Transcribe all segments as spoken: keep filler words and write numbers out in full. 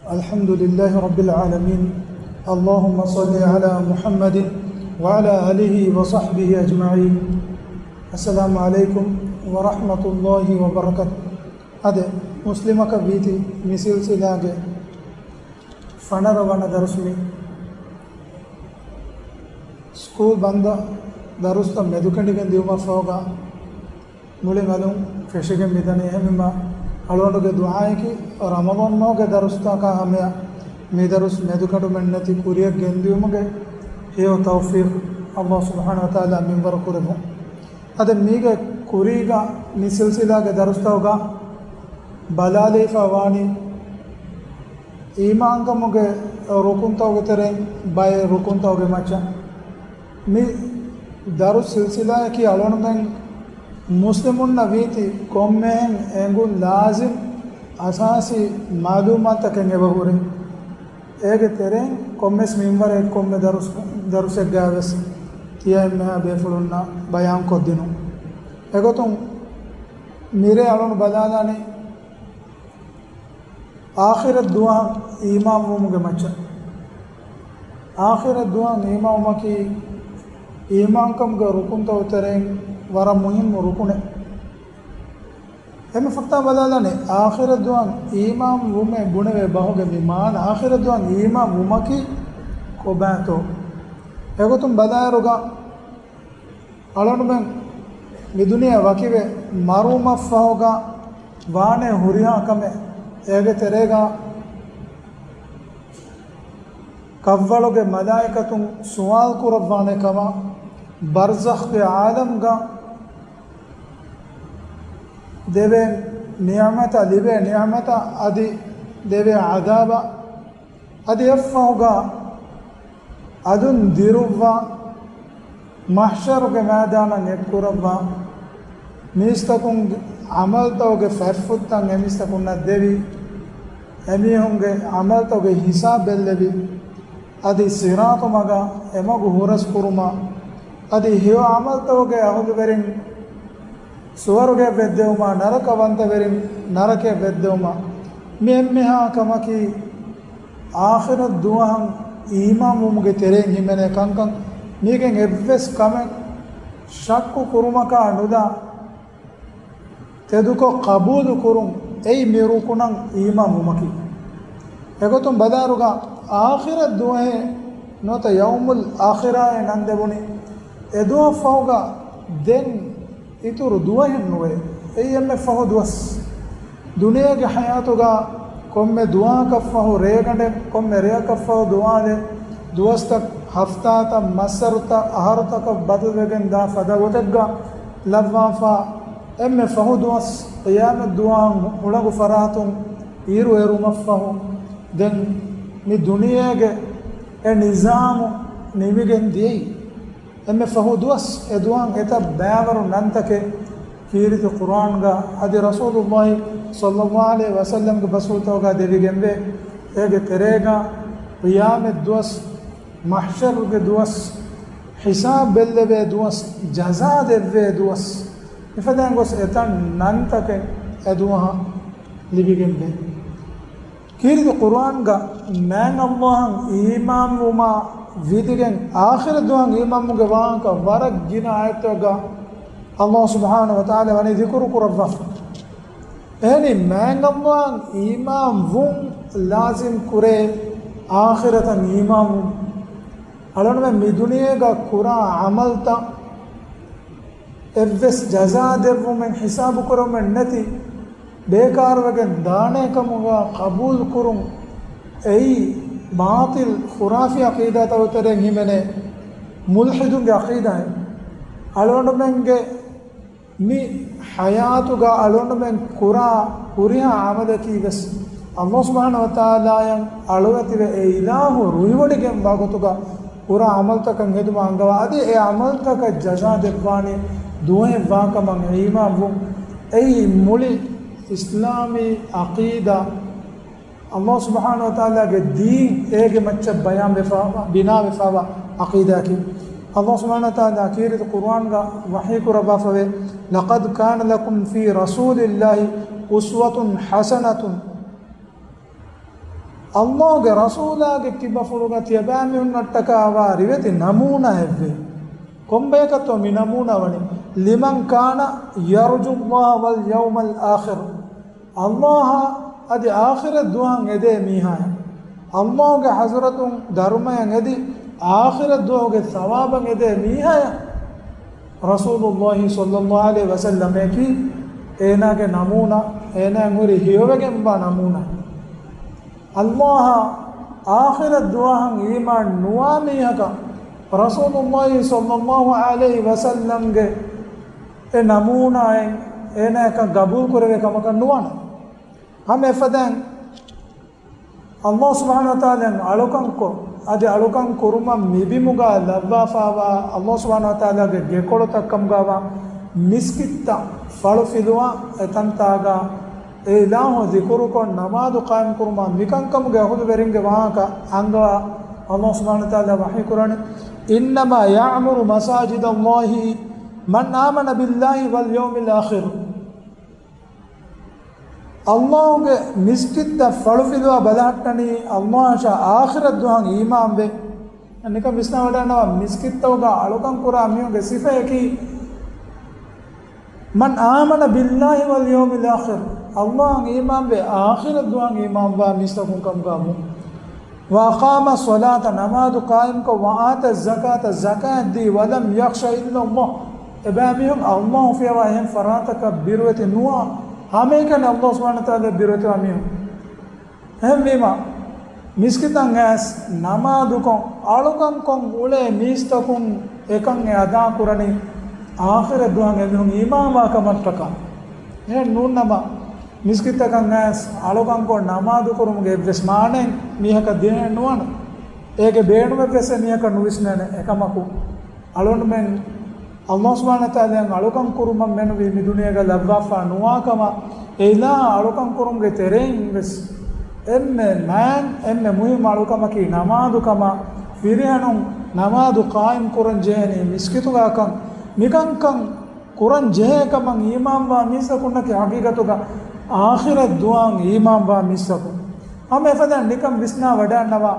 الحمد لله رب العالمين. اللهم صل على محمد وعلى آله وصحبه أجمعين. السلام عليكم ورحمة الله وبركاته. އަދި މުސްލިމަކަށް ވީތީ މި ސިލްސިލާގެ ފަނަރަ ވަނަ ދަރުސް މި. ސްކޫލް ބަންދަށް ދަރުސްތައް މެދުކެނޑިގެން ދިޔުމަށްފަހުގަ މުޅި މަލުން ފެށިގެން މިދަނީ. އެހެންވީމަ އަޅުގަނޑުގެ ދުޢާއަކީ ރަމަޟާންމަހުގެ ދަރުސްތަކާ ހަމަޔަށް މި ދަރުސް މެދުކެނޑުމެއްނެތި ކުރިއަށް ގެންދިޔުމުގެ ހެޔޮ ތައުފީޤު އަﷲ ސުބްޙާނަހޫ ވަތަޢާލާ މިންވަރު ކުރެއްވުން. އަދި މީގެ ކުރީގަ މި ސިލްސިލާގެ ދަރުސްތަކުގަ ބަލާލައިފަ ވާނީ އީމާންކަމުގެ ރުކުންތަކުގެ ތެރެއިން ބައެއް ރުކުންތަކުގެ މައްޗަށް. މި ދަރުސް ސިލްސިލާއަކީ އަޅުގަނޑުމެން މުސްލިމުންނަށް ވީތީ ކޮންމެހެން އެނގުން ލާޒިމް އަސާސީ މަޢުލޫމާތުތަކެއް އެބަހުރި. އޭގެ ތެރެއިން ކޮންމެސް މިންވަރެއް ކޮންމެ ދަރުސް، ދަރުސެއްގައިވެސް ތިޔަ އެންމެހާ ބޭފުޅުންނަށް ބަޔާންކޮށްދިނުން. އެގޮތުން މިރޭ އަޅުން ބަލާލާނީ އާޚިރަތް ދުވަހަށް އީމާންވުމުގެ މައްޗަށް. އާޚިރަތް ދުވަހަށް އީމާންވުމަކީ އީމާންކަމުގެ ރުކުންތަކުގެ ތެރެއިން ވަރަށް މުހިއްމު ރުކުނެއް. އެންމެ ފަހުތާ ބަލާލާނީ، އާޚިރަތް ދުވަހަށް އީމާން ވުމޭ ބުނެވޭ ބަހުގެ މި މާނަ، އާޚިރަތް ދުވަހަށް އީމާން ވުމަކީ ކޮބާތޯ؟ އެގޮތުން ބަލާއިރުގަ، އަޅުގަނޑުމެން މި ދުނިޔެއަށް ވަކިވެ މަރުވުމަށްފަހުގަ ވާނެ ހުރިހާ ކަމެއް، އޭގެ ތެރޭގަ ކަށްވަޅުގެ މަލާއިކަތުން ސުވާލު ކުރައްވާނެ ކަމަށް، ބަރްޒަޚްގެ ޢާލަމްގަ ދެވޭ ނިޢުމަތަށް، ލިބޭ ނިޢުމަތަށް އަދި ދެވޭ ޢަޛާބަށް، އަދި އެއަށްފަހުގަ އަލުން ދިރުއްވާ، މަޙްޝަރުގެ މައިދާނަށް އެއްކުރައްވާ، މީސްތަކުންގެ ޢަމަލުތަކުގެ ފަތްފުށްތައް އެމީސްތަކުންނަށް ދެވި، އެމީހުންގެ ޢަމަލުތަކުގެ ހިސާބް ބެއްލެވި، އަދި ޞިރާޠު މަގަށް އެމަގު ހުރަސްކުރުމަށް، އަދި ހެޔޮ ޢަމަލުތަކުގެ އަހުލުވެރިން ސުވަރުގެއަށް ވެއްދެވުމާ، ނަރަކަވަންތަވެރިން ނަރަކަޔަށް ވެއްދެވުމާ، މި އެންމެހާ ކަމަކީ، އާޚިރަތް ދުވަހަށް އީމާންވުމުގެ ތެރެއިން ހިމެނޭ ކަންކަން. މީގެން އެއްވެސް ކަމެއް ޝައްކު ކުރުމަކާ ނުލާ، ތެދުކޮށް ޤަބޫލު ކުރުން އެއީ މި ރުކުނަށް އީމާން ވުމަކީ. އެގޮތުން ބަލާއިރުގަ އާޚިރަތް ދުވަހޭ ނުވަތަ ޔައުމުލް އާޚިރާއޭ ނަން ދެވުނީ، އެ ދުވަހަށް ފަހުގަ ދެން އިތުރު ދުވަހެއް ނުވޭ. އެއީ އެންމެ ފަހު ދުވަސް. ދުނިޔޭގެ ޙަޔާތުގަ ކޮންމެ ދުވަހަކަށް ފަހު ރޭގަނޑެއް، ކޮންމެ ރެއަކަށް ފަހު ދުވާލެއް، ދުވަސްތައް، ހަފްތާތައް، މައްސަރުތައް، އަހަރުތަކަށް ބަދަލުވެގެން ދާ ފަދަ ގޮތެއްގަ ލައްވާފަ، އެންމެ ފަހު ދުވަސް ޤިޔާމަތް ދުވަހަށް ހުޅަނގު ފަރާތުން އިރު އެރުމަށްފަހު، ދެން މި ދުނިޔޭގެ އެ ނިޒާމު ނިމިގެން ދިޔައީ. އެންމެ ފަހު ދުވަސް، އެ ދުވަހަށް އެތައް ބައިވަރު ނަންތަކެއް ކީރިތި ޤުރްއާންގަ އަދި ރަސޫލުﷲ ޞައްލައްލާހު ޢަލައިހި ވަސައްލަމްގެ ބަސްފުޅުތަކުގަ ދެވިގެންވޭ. އޭގެ ތެރޭގަ ޤިޔާމަތް ދުވަސް، މަޙްޝަރުގެ ދުވަސް، ހިސާބް ބެއްލެވޭ ދުވަސް، ޖަޒާ ދެއްވޭ ދުވަސް، މިފަދައިން ގޮސް އެތައް ނަންތަކެއް އެ ދުވަހަށް ލިބިގެންވޭ. ކީރިތި ޤުރްއާންގަ މާތް ﷲ އަށް އީމާންވުމާ ވިދިގެން އާޚިރަތް ދުވަހަށް އީމާންވުމުގެ ވާހަކަ ވަރަށް ގިނަ އާޔަތްތަކުގަ ﷲ ސުބްޙާނަހޫ ވަތަޢާލާ ވަނީ ޛިކުރު ކުރައްވާފަ. އެހެނީ، މާތް ﷲ އަށް އީމާންވުން ލާޒިމް ކުރޭ އާޚިރަތަށް އީމާންވުން. އަޅުގަނޑުމެން މި ދުނިޔޭގަ ކުރާ ޢަމަލްތައް އެއްވެސް ޖަޒާ ދެއްވުމެއް ހިސާބު ކުރުމެއް ނެތި، ބޭކާރުވެގެން ދާނޭ ކަމުގަ ޤަބޫލު ކުރުން، އެއީ ބާޠިލް ޚުރާފީ ޢަޤީދާތަކުގެ ތެރެއިން ހިމެނޭ މުލްޙިދުންގެ ޢަޤީދާއެއް. އަޅުގަނޑުމެންގެ މި ޙަޔާތުގަ އަޅުގަނޑުމެން ކުރާ ހުރިހާ ޢަމަލަކީ ވެސް ﷲ ސުބްޙާނަހޫ ވަތަޢާލާއަށް އަޅުވެތިވެ، އެ އިލާހު ރުހިވޮޑިގެންވާ ގޮތުގަ ކުރާ ޢަމަލުތަކަށް ހެދުމަށް އަންގަވާ، އަދި އެ ޢަމަލުތަކަށް ޖަޒާ ދެއްވާނީ ދުވަހެއް ވާކަމަށް އީމާންވުން. އެއީ މުޅި އިސްލާމީ ޢަޤީދާ، ﷲ ސުބްޙާނަހޫ ވަތަޢާލާގެ ދީން އޭގެ މައްޗަށް ބަޔާންވެފާވާ، ބިނާވެފާވާ ޢަޤީދާއަކީ. ﷲ ސުބްޙާނަހޫ ވަތަޢާލާ ކީރިތި ޤުރްއާންގަ ވަޙީ ކުރައްވާފަވޭ، لقد كان لكم في رسول الله أسوة حسنة. ﷲ ގެ ރަސޫލާގެ ކިބަފުޅުގަ ތިޔަބައިމީހުންނަށްޓަކާ ވާ ރިވެތި ނަމޫނާއެއްވޭ. ކޮންބަޔަކަށްތޯ މި ނަމޫނާ ވަނީ؟ لمن كان يرجو الله واليوم الآخر. ﷲ އަދި އާޚިރަތް ދުވަހަށް އެދޭ މީހާޔަށް، ﷲ ގެ ޙަޟްރަތުން ދަރުމަޔަށް އެދި، އާޚިރަތް ދުވަހުގެ ސަވާބަށް އެދޭ މީހާޔަށް ރަސޫލުﷲ ޞައްލަﷲ ޢަލައިހި ވަސައްލަމަކީ އޭނާގެ ނަމޫނާ، އޭނާއަށް ހުރި ހެޔޮވެގެންވާ ނަމޫނާ. ﷲ އާޚިރަތް ދުވަހަށް އީމާން ނުވާ މީހަކަށް ރަސޫލުﷲ ޞައްލަﷲ ޢަލައިހި ވަސައްލަމްގެ އެ ނަމޫނާއެއް އޭނާއަކަށް ގަބޫލު ކުރެވޭ ކަމަކަށް ނުވާނެ. ހަމަ އެފަދައިން ﷲ ސުބްޙާނަހޫ ވަތަޢާލާއަށް އަޅުކަންކޮށް، އަދި އަޅުކަން ކުރުމަށް މިބިމުގަ ލައްވާފައިވާ ﷲ ސުބްޙާނަހޫ ވަތަޢާލާގެ ގެކޮޅުތައް ކަމުގަވާ މިސްކިތްތައް ފަޅުފިލުވާ، އެތަންތާގަ އެ އިލާހު ޛިކުރުކޮށް ނަމާދު ޤާއިމްކުރުމާ މިކަންކަމުގެ އަހުލުވެރިންގެ ވާހަކަ އަންގަވާ ﷲ ސުބްޙާނަހޫ ވަތަޢާލާ ވަޙީކުރަނީ، إنما يعمر مساجد الله من آمن بالله واليوم الآخر. ﷲ ގެ މިސްކިތްތައް ފަޅުފިލުވާ ބަލަހައްޓަނީ ﷲ އަށާ އާޚިރަތް ދުވަހަށް އީމާންވެ. ނިކަން ވިސްނާވަޑައިގަންނަވާ، މިސްކިތްތަކުގަ އަޅުކަން ކުރާ މީހުންގެ ސިފަޔަކީ، من آمن بالله واليوم الآخر، ﷲ އަށް އީމާންވެ، އާޚިރަތް ދުވަހަށް އީމާންވާ މީސްތަކުން ކަމުގަ ވާ. وأقام الصلاة، ނަމާދު ޤާއިމްކޮށް، وآتى الزكاة، ޒަކާތް ދީ، ولم يخش إلا الله، އެބައިމީހުން ﷲ ފިޔަވާ އެހެން ފަރާތަކަށް ބިރުވެތި ނުވާ، ހަމައެކަނި ﷲ ސުބްޙާނަހޫ ވަތަޢާލާ ބިރުވެތިވާ މީހުން. އެހެންވީމަ، މިސްކިތަށް އައިސް ނަމާދުކޮށް، އަޅުކަންކޮށް އުޅޭ މީސްތަކުން އެކަން އެ އަދާކުރަނީ އާޚިރަތް ދުވަހަށް އެމީހުން އީމާންވާ ކަމަށްޓަކާ. އެހެން ނޫންނަމަ، މިސްކިތަކަށް އައިސް އަޅުކަންކޮށް ނަމާދުކުރުމުގެ އެއްވެސް މާނައެއް މީހަކަށް ދިނެއް ނުވާނެ. އޭގެ ބޭނުމެއްވެސް އެމީހަކަށް ނުވިސްނޭނެ. އެކަމަކު، އަޅުގަނޑުމެން ﷲ ސުބްޙާނަހޫ ވަތަޢާލާއަށް އަޅުކަން ކުރުމަށް މެނުވީ މި ދުނިޔޭގަ ލައްވާފާ ނުވާ ކަމަށް، އެ އިލާހަށް އަޅުކަން ކުރުމުގެ ތެރެއިން ވެސް އެންމެ މާތް، އެންމެ މުހިއްމު އަޅުކަމަކީ ނަމާދު ކަމަށް، ފިރިހެނުން ނަމާދު ޤާއިމް ކުރަން ޖެހެނީ މިސްކިތުގަ ކަން. މިކަންކަން ކުރަން ޖެހޭ ކަމަށް އީމާންވާ މީސްތަކުންނަކީ ހަގީގަތުގަ އާޚިރަތް ދުވަހަށް އީމާންވާ މީސްތަކުން. ހަމަ އެފަދައިން ނިކަން ވިސްނާ ވަޑައިގަންނަވާ،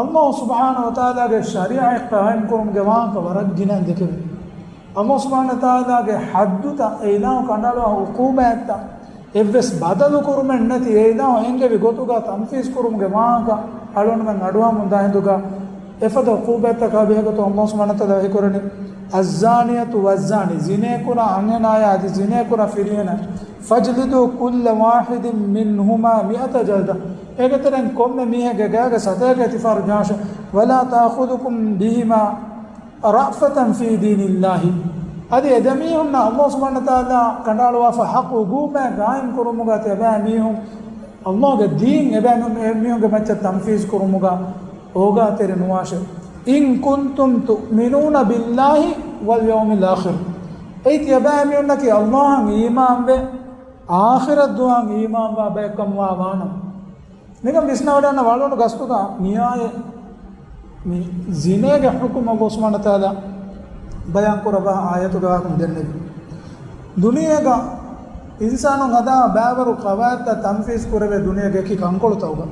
ﷲ ސުބްޙާނަހޫ ވަތަޢާލާގެ ޝަރީޢަތް ޤާއިމް ކުރުމުގެ ވާހަކަ ވަރަށް ގިނައިން ދެކެވޭ. ﷲ ސުބްޙާނަހޫ ވަތަޢާލާގެ ޙައްދުތައް، އެ އިލާހު ކަނޑައަޅުވާ ޢުޤޫބާތްތައް އެއްވެސް ބަދަލު ކުރުމެއް ނެތި، އެ އިލާހު އެންގެވި ގޮތުގަ ތަންފީޒް ކުރުމުގެ ވާހަކަ އަޅުގަނޑުމެން އަޑުއަހަމުން ދާ ހިނދުގަ، އެފަދަ ޢުޤޫބާތްތަކާ ބެހޭގޮތުން ﷲ ސުބްޙާނަހޫ ވަތަޢާލާ ވަޙީކުރަނީ، الزانية والزاني، ޒިނޭކުރާ އަންހެނާޔާ އަދި ޒިނޭކުރާ ފިރިހެނާ، فاجلدوا كل واحد منهما مائة جلدة، އޭގެތެރެއިން ކޮންމެ މީހެއްގެ ގައިގަ ސަތޭކަ ތިފާރު ޖަހާށޭ، ولا تأخذكم بهما رأفة في دين الله. އަދި އެ ދެމީހުންނަށް ﷲ ސުބްޙާނަހޫ ވަތަޢާލާ ކަނޑައަޅުވާފަ ޙައްޤު އުގޫމާ ޤާއިމް ކުރުމުގަ ތިޔަބައިމީހުން ﷲ ގެ ދީން އެބައިމީހުން، އެމީހުންގެ މައްޗަށް ތަންފީޒް ކުރުމުގަ އޯގާތެރި ނުވާށޭ. إن كنتم تؤمنون بالله واليوم الآخر. އެއީ ތިޔަބައިމީހުންނަކީ ﷲ އަށް އީމާންވެ، އާޚިރަތް ދުވަހަށް އީމާންވާ ބައެއްކަމުވާ ވާނަމަ. ނިކަން ވިސްނާވަޑައިގަންނަވާ، އަޅުގަނޑު ގަސްތުގަ މިއާޔަތް މި ޒިނޭގެ ޙުކުމް ﷲ ސުބްޙާނަހޫ ވަތަޢާލާ ބަޔާން ކުރައްވާ އާޔަތުގަ ވާހަކަ ދެންނެވި. ދުނިޔޭގަ އިންސާނުން ހަދާ ބައިވަރު ޤަވާއިދުތައް ތަންފީޒް ކުރެވޭ ދުނިޔޭގެ އެކި ކަންކޮޅުތަކުގަ،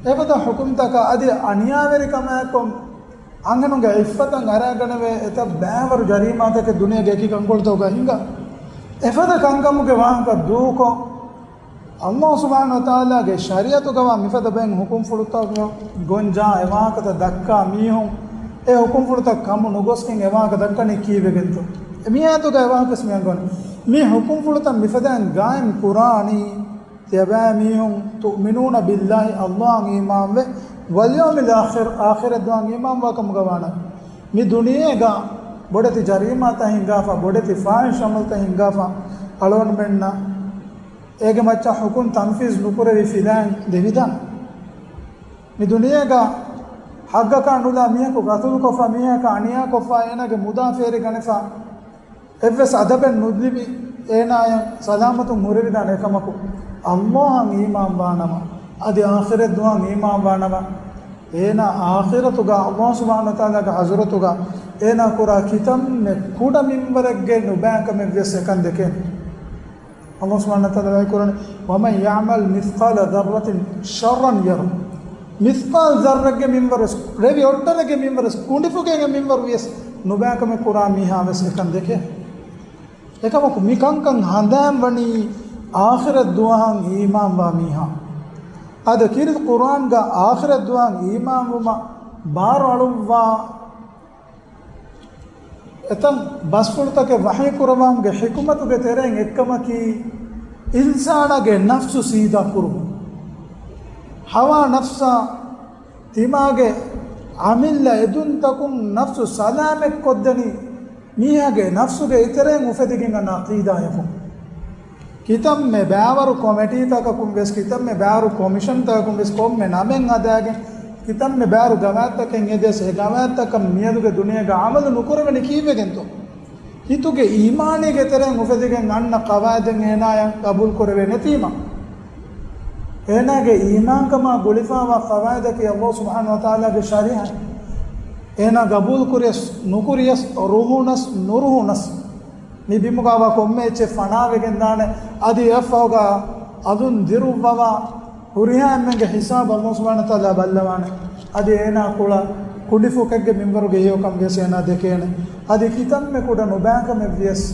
އެފަދަ ޙުކުމްތަކާ އަދި އަނިޔާވެރިކަމާއެކު އަންހެނުންގެ ޢިއްފަތަށް އަރާގަނެވޭ އެތައް ބައިވަރު ޖަރީމާތަކެއް ދުނިޔޭގެ އެކި ކަންކޮޅުތަކުގަ ހިނގާ. އެފަދަ ކަންކަމުގެ ވާހަކަ ދޫކޮށް، ﷲ ސުބްޙާނަހޫ ވަތަޢާލާގެ ޝަރީޢަތުގަވާ މިފަދަ ބައެއް ޙުކުމްފުޅުތައް ގޮންޖާ އެ ވާހަކަތައް ދައްކާ މީހުން، އެ ޙުކުމްފުޅުތައް ކަމު ނުގޮސްގެން އެ ވާހަކަ ދައްކަނީ ކީއްވެގެންތޯ؟ މި އާޔަތުގަ އެ ވާހަކަވެސް މި އަންގަވަނީ. މި ޙުކުމްފުޅުތައް މިފަދައިން ގާއިމް ކުރާނީ، ތިޔަބައިމީހުން، تؤمنون بالله، ﷲ އަށް އީމާންވެ، واليوم الآخر، އާޚިރަތް ދުވަހަށް އީމާންވާ ކަމުގަ ވާނަމަ. މި ދުނިޔޭގަ ބޮޑެތި ޖަރީމާތައް ހިނގާފަ، ބޮޑެތި ފާޙިޝް ޢަމަލުތައް ހިނގާފަ، އަޅުގަނޑުމެންނަށް އޭގެ މައްޗަށް ޙުކުމް ތަންފީޒް ނުކުރެވި ފިލާން ދެވިދާނެ. މި ދުނިޔޭގަ ޙައްޤަކާ ނުލާ މީހަކު ޤަތުލުކޮށްފަ، މީހަކަށް އަނިޔާކޮށްފަ، އޭނާގެ މުދާ ފޭރި ގަނެފަ، އެއްވެސް އަދަބެއް ނުލިބި، އޭނާޔަށް ސަލާމަތުން ހުރެވިދާނެ. އެކަމަކު، ﷲ އަށް އީމާންވާނަމަ، އަދި އާޚިރަތް ދުވަހަށް އީމާންވާނަމަ، އޭނާ އާޚިރަތުގަ ﷲ ސުބްޙާނަހޫ ވަތަޢާލާގެ ޙަޟްރަތުގަ އޭނާ ކުރާ ކިތަންމެ ކުޑަ މިންވަރެއްގެ ނުބައިކަމެއްވެސް އެކަން ދެކޭނެ. ﷲ ސުބްޙާނަހޫ ވަތަޢާލާ ވަޙީ ކުރަނީ، وَمَنْ يَعْمَلْ مِثْقَالَ ذَرَّةٍ شَرًّا يَرَهُ. މިސްޤާލު ޛައްރައެއްގެ މިންވަރު ވެސް، ރެވި އޮށްޓަނެއްގެ މިންވަރު ވިޔަސް، ކުނޑިފުގެއެއްގެ މިންވަރު ވިޔަސް ނުބައިކަމެއް ކުރާ މީހާ ވެސް އެކަން ދެކޭ. އެކަމަކު މި ކަންކަން ހަނދާން ވަނީ އާޚިރަތް ދުވަހަށް އީމާންވާ މީހާ. އާދެ، ކީރިތި ޤުރްއާންގަ އާޚިރަތް ދުވަހަށް އީމާންވުމަށް ބާރު އަޅުއްވާ އެތައް ބަސްފުޅުތަކެއް ވަޙީ ކުރައްވާމުގެ ޙިކުމަތުގެ ތެރެއިން އެއްކަމަކީ، އިންސާނާގެ ނަފްސު ސީދާ ކުރުމުން. ހަވާ ނަފްސާ ތިމާގެ އަމިއްލަ އެދުންތަކުން ނަފްސު ސަލާމަތް ކޮށްދެނީ، މީހާގެ ނަފްސުގެ އެތެރެއިން އުފެދިގެން އަންނަ ޢަޤީދާޔަކުން. ކިތަންމެ ބައިވަރު ކޮމިޓީތަކަކުން ވެސް، ކިތަންމެ ބައިވަރު ކޮމިޝަންތަކަކުން ވެސް ކޮންމެ ނަމެއް ހަދާގެން، ކިތަންމެ ބައިވަރު ގަވާއިދުތަކެއް ހެދިޔަސް، އެ ގަވާއިދުތަކަށް މިއަދުގެ ދުނިޔޭގަ ޢަމަލު ނުކުރެވެނީ ކީއްވެގެންތޯ؟ ހިތުގެ އީމާނީގެ ތެރެއިން އުފެދިގެން އަންނަ ޤަވާއިދެއް އޭނާޔަށް ޤަބޫލު ކުރެވޭ ނެތީމަ، އޭނާގެ އީމާންކަމާ ގުޅިފައިވާ ޤަވާއިދަކީ ﷲ ސުބްޙާނަހޫ ވަތަޢާލާގެ ޝަރީޢަތް. އޭނާ ގަބޫލު ކުރިޔަސް ނުކުރިޔަސް، ރުހުނަސް ނުރުހުނަސް، މި ބިމުގައިވާ ކޮންމެ އެއްޗެއް ފަނާވެގެންދާނެ. އަދި އެއަށްފަހުގަ އަލުން ދިރުއްވަވާ ހުރިހާ އެންމެންގެ ހިސާބު ﷲ ސުބްޙާނަހޫ ވަތަޢާލާ ބައްލަވާނެ. އަދި އޭނާ ކުޅަ ކުނޑިފުކެއްގެ މިންވަރުގެ ހެޔޮކަން ވިޔަސް އޭނާ ދެކޭނެ. އަދި ކިތަންމެ ކުޑަ ނުބައިކަމެއް ވިޔަސް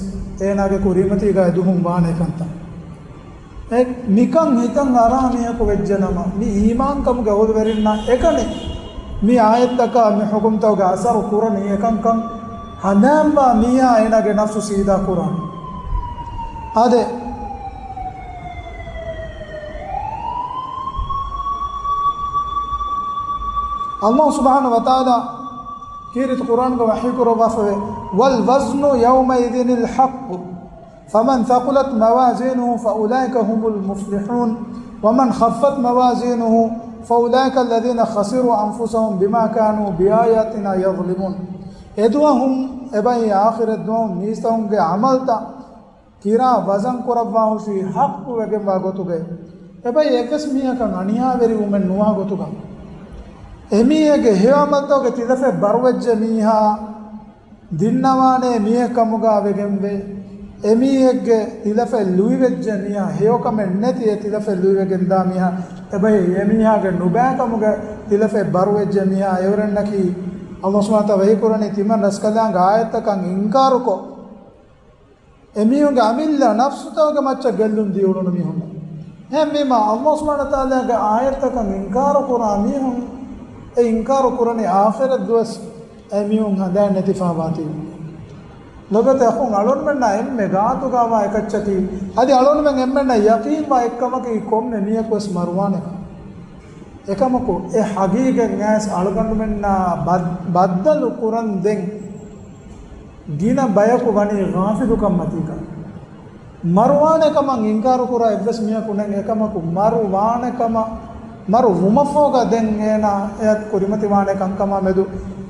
އޭނާގެ ކުރިމަތީގައި ދުހުން ވާނެ ކަންތައް. އެ މިކަން ހިތަށް އަރާ މީހަކު ވެއްޖެނަމަ، މި އީމާންކަމުގެ އަހުލުވެރިންނާ އެކަނި މި އާޔަތްތަކާ މި ޙުކުމްތަކުގެ އަސަރު ކުރަނީ އެކަންކަން ހަނދާންވާ މީހާ އޭނާގެ ނަފްސު ސީދާ ކުރާނެ. އާދެ، ﷲ ސުބްޙާނަހޫ ވަތަޢާލާ ކީރިތި ޤުރްއާންގަ ވަޙީ ކުރައްވާފަވޭ، وَالْوَزْنُ يَوْمَئِذٍ الْحَقُّ فَمَنْ ثَقُلَتْ مَوَازِينُهُ فَأُولَئِكَ هُمُ الْمُفْلِحُونَ وَمَنْ خَفَّتْ مَوَازِينُهُ فَأُولَئِكَ الَّذِينَ خَسِرُوا أَنْفُسَهُمْ بِمَا كَانُوا بِآيَاتِنَا يَظْلِمُونَ. އެދުވަހުން އެބައި އާޚިރަތް ދުވަހުން މީސްތަކުންގެ ޢަމަލްތައް ކިރާ ވަޒަން ކުރައްވާހުށީ ޙައްޤު ވެގެންވާ ގޮތުގައި. އެބައި އެއްވެސް މީހަކަށް އަނިޔާވެރިވުމެއް ނުވާ ގޮތުގަ. އެމީހެއްގެ ހެޔޮ ޢަމަލްތަކުގެ ތިލަފަތް ބަރުވެއްޖެ މީހާ ދިންނަވާނޭ މީހެއް ކަމުގަ ވެގެންވޭ. އެމީހެއްގެ ތިލަފަތް ލުއިވެއްޖެ މީހާ، ހެޔޮކަމެއް ނެތި އެ ތިލަފަތް ލުއިވެގެންދާ މީހާ، އެބައި އެމީހާގެ ނުބައިކަމުގެ ތިލަފަތް ބަރުވެއްޖެ މީހާ، އެއުރެންނަކީ ﷲ ސުބްޙާނަހޫ ވަތަޢާލާ ވަޙީކުރަނީ ތިމަން ރަސްކަލާނގެ އާޔަތްތަކަށް އިންކާރުކޮށް، އެމީހުންގެ އަމިއްލަ ނަފްސުތަކުގެ މައްޗަށް ގެއްލުން ދިއުޅުނު މީހުން. އެހެންވީމަ، ﷲ ސުބްޙާނަހޫ ވަތަޢާލާގެ އާޔަތްތަކަށް އިންކާރު ކުރާ މީހުން، އެ އިންކާރު ކުރަނީ އާޚިރަތް ދުވަސް އެމީހުން ހަނދާން ނެތިފަވާތީ. ލޮބުވެތި އަޚުން، އަޅުންމެންނާ އެންމެ ގާތުގަވާ އެކައްޗަކީ، އަދި އަޅުންމެން އެންމެންނަށް ޔަޤީންވާ އެއްކަމަކީ ކޮންމެ މީހަކުވެސް މަރުވާނެކަން. އެކަމަކު، އެ ޙަޤީޤަތް އައިސް އަޅުގަނޑުމެންނާ ބައް-، ބައްދަލު ކުރަން ދެން ގިނަ ބަޔަކު ވަނީ ޣާފިލުކަންމަތީގަ. މަރުވާނެ ކަމަށް އިންކާރު ކުރާ އެއްވެސް މީހަކު ނެތް. އެކަމަކު، މަރުވާނެ ކަމަށް، މަރު ވުމަށްފަހުގަ ދެން އޭނާ އެއަށް ކުރިމަތިވާނެ ކަންކަމާ މެދު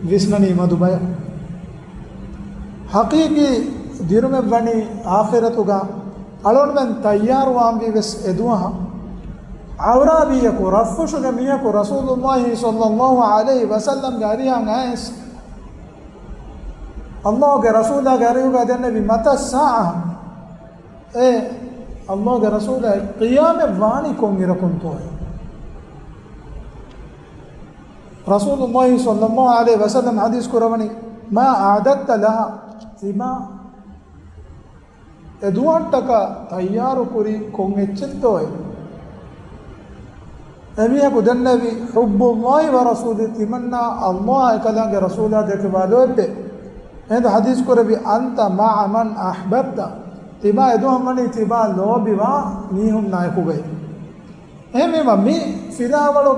ވިސްނަނީ މަދު ބަޔަކު. ޙަޤީޤީ ދިރުމެއް ވަނީ އާޚިރަތުގަ އަޅުންމެން ތައްޔާރުވާންވީ ވެސް އެދުވަހަށް. އަޢުރާބީއަކު، ރަށްފުށުގެ މީހަކު ރަސޫލުﷲ ޞައްލަﷲ ޢަލައިހި ވަސައްލަމްގެ އަރިހަށް އައިސް، ﷲގެ ރަސޫލާގެ އަރިހުގަ ދެންނެވި، متى الساعة؟ އޭ ﷲގެ ރަސޫލާ، ޤިޔާމަތް ވާނީ ކޮން އިރަކުންތޯއޭ؟ ރަސޫލުﷲ ޞައްލަﷲ ޢަލައިހި ވަސައްލަމް ޙަދީޘް ކުރަވަނީ، ما أعددت لها؟ ތިމާ އެދުވަހަށްޓަކާ ތައްޔާރު ކުރީ ކޮން އެއްޗެއްތޯއޭ؟ އެމީހަކު ދެންނެވި، حب الله ورسوله، ތިމަންނާ ﷲ އާއި އެކަލާނގެ ރަސޫލާ ދެކެ ވާ ލޯތްބެއް. އެހިނދު ޙަދީޘް ކުރެއްވި، أنت مع من أحببت، ތިމާ އެދުވަހަށް ވަނީ ތިމާ ލޯބިވާ މީހުންނާއެކުގައި. އެހެންވީމަ، މި ފިލާވަޅު،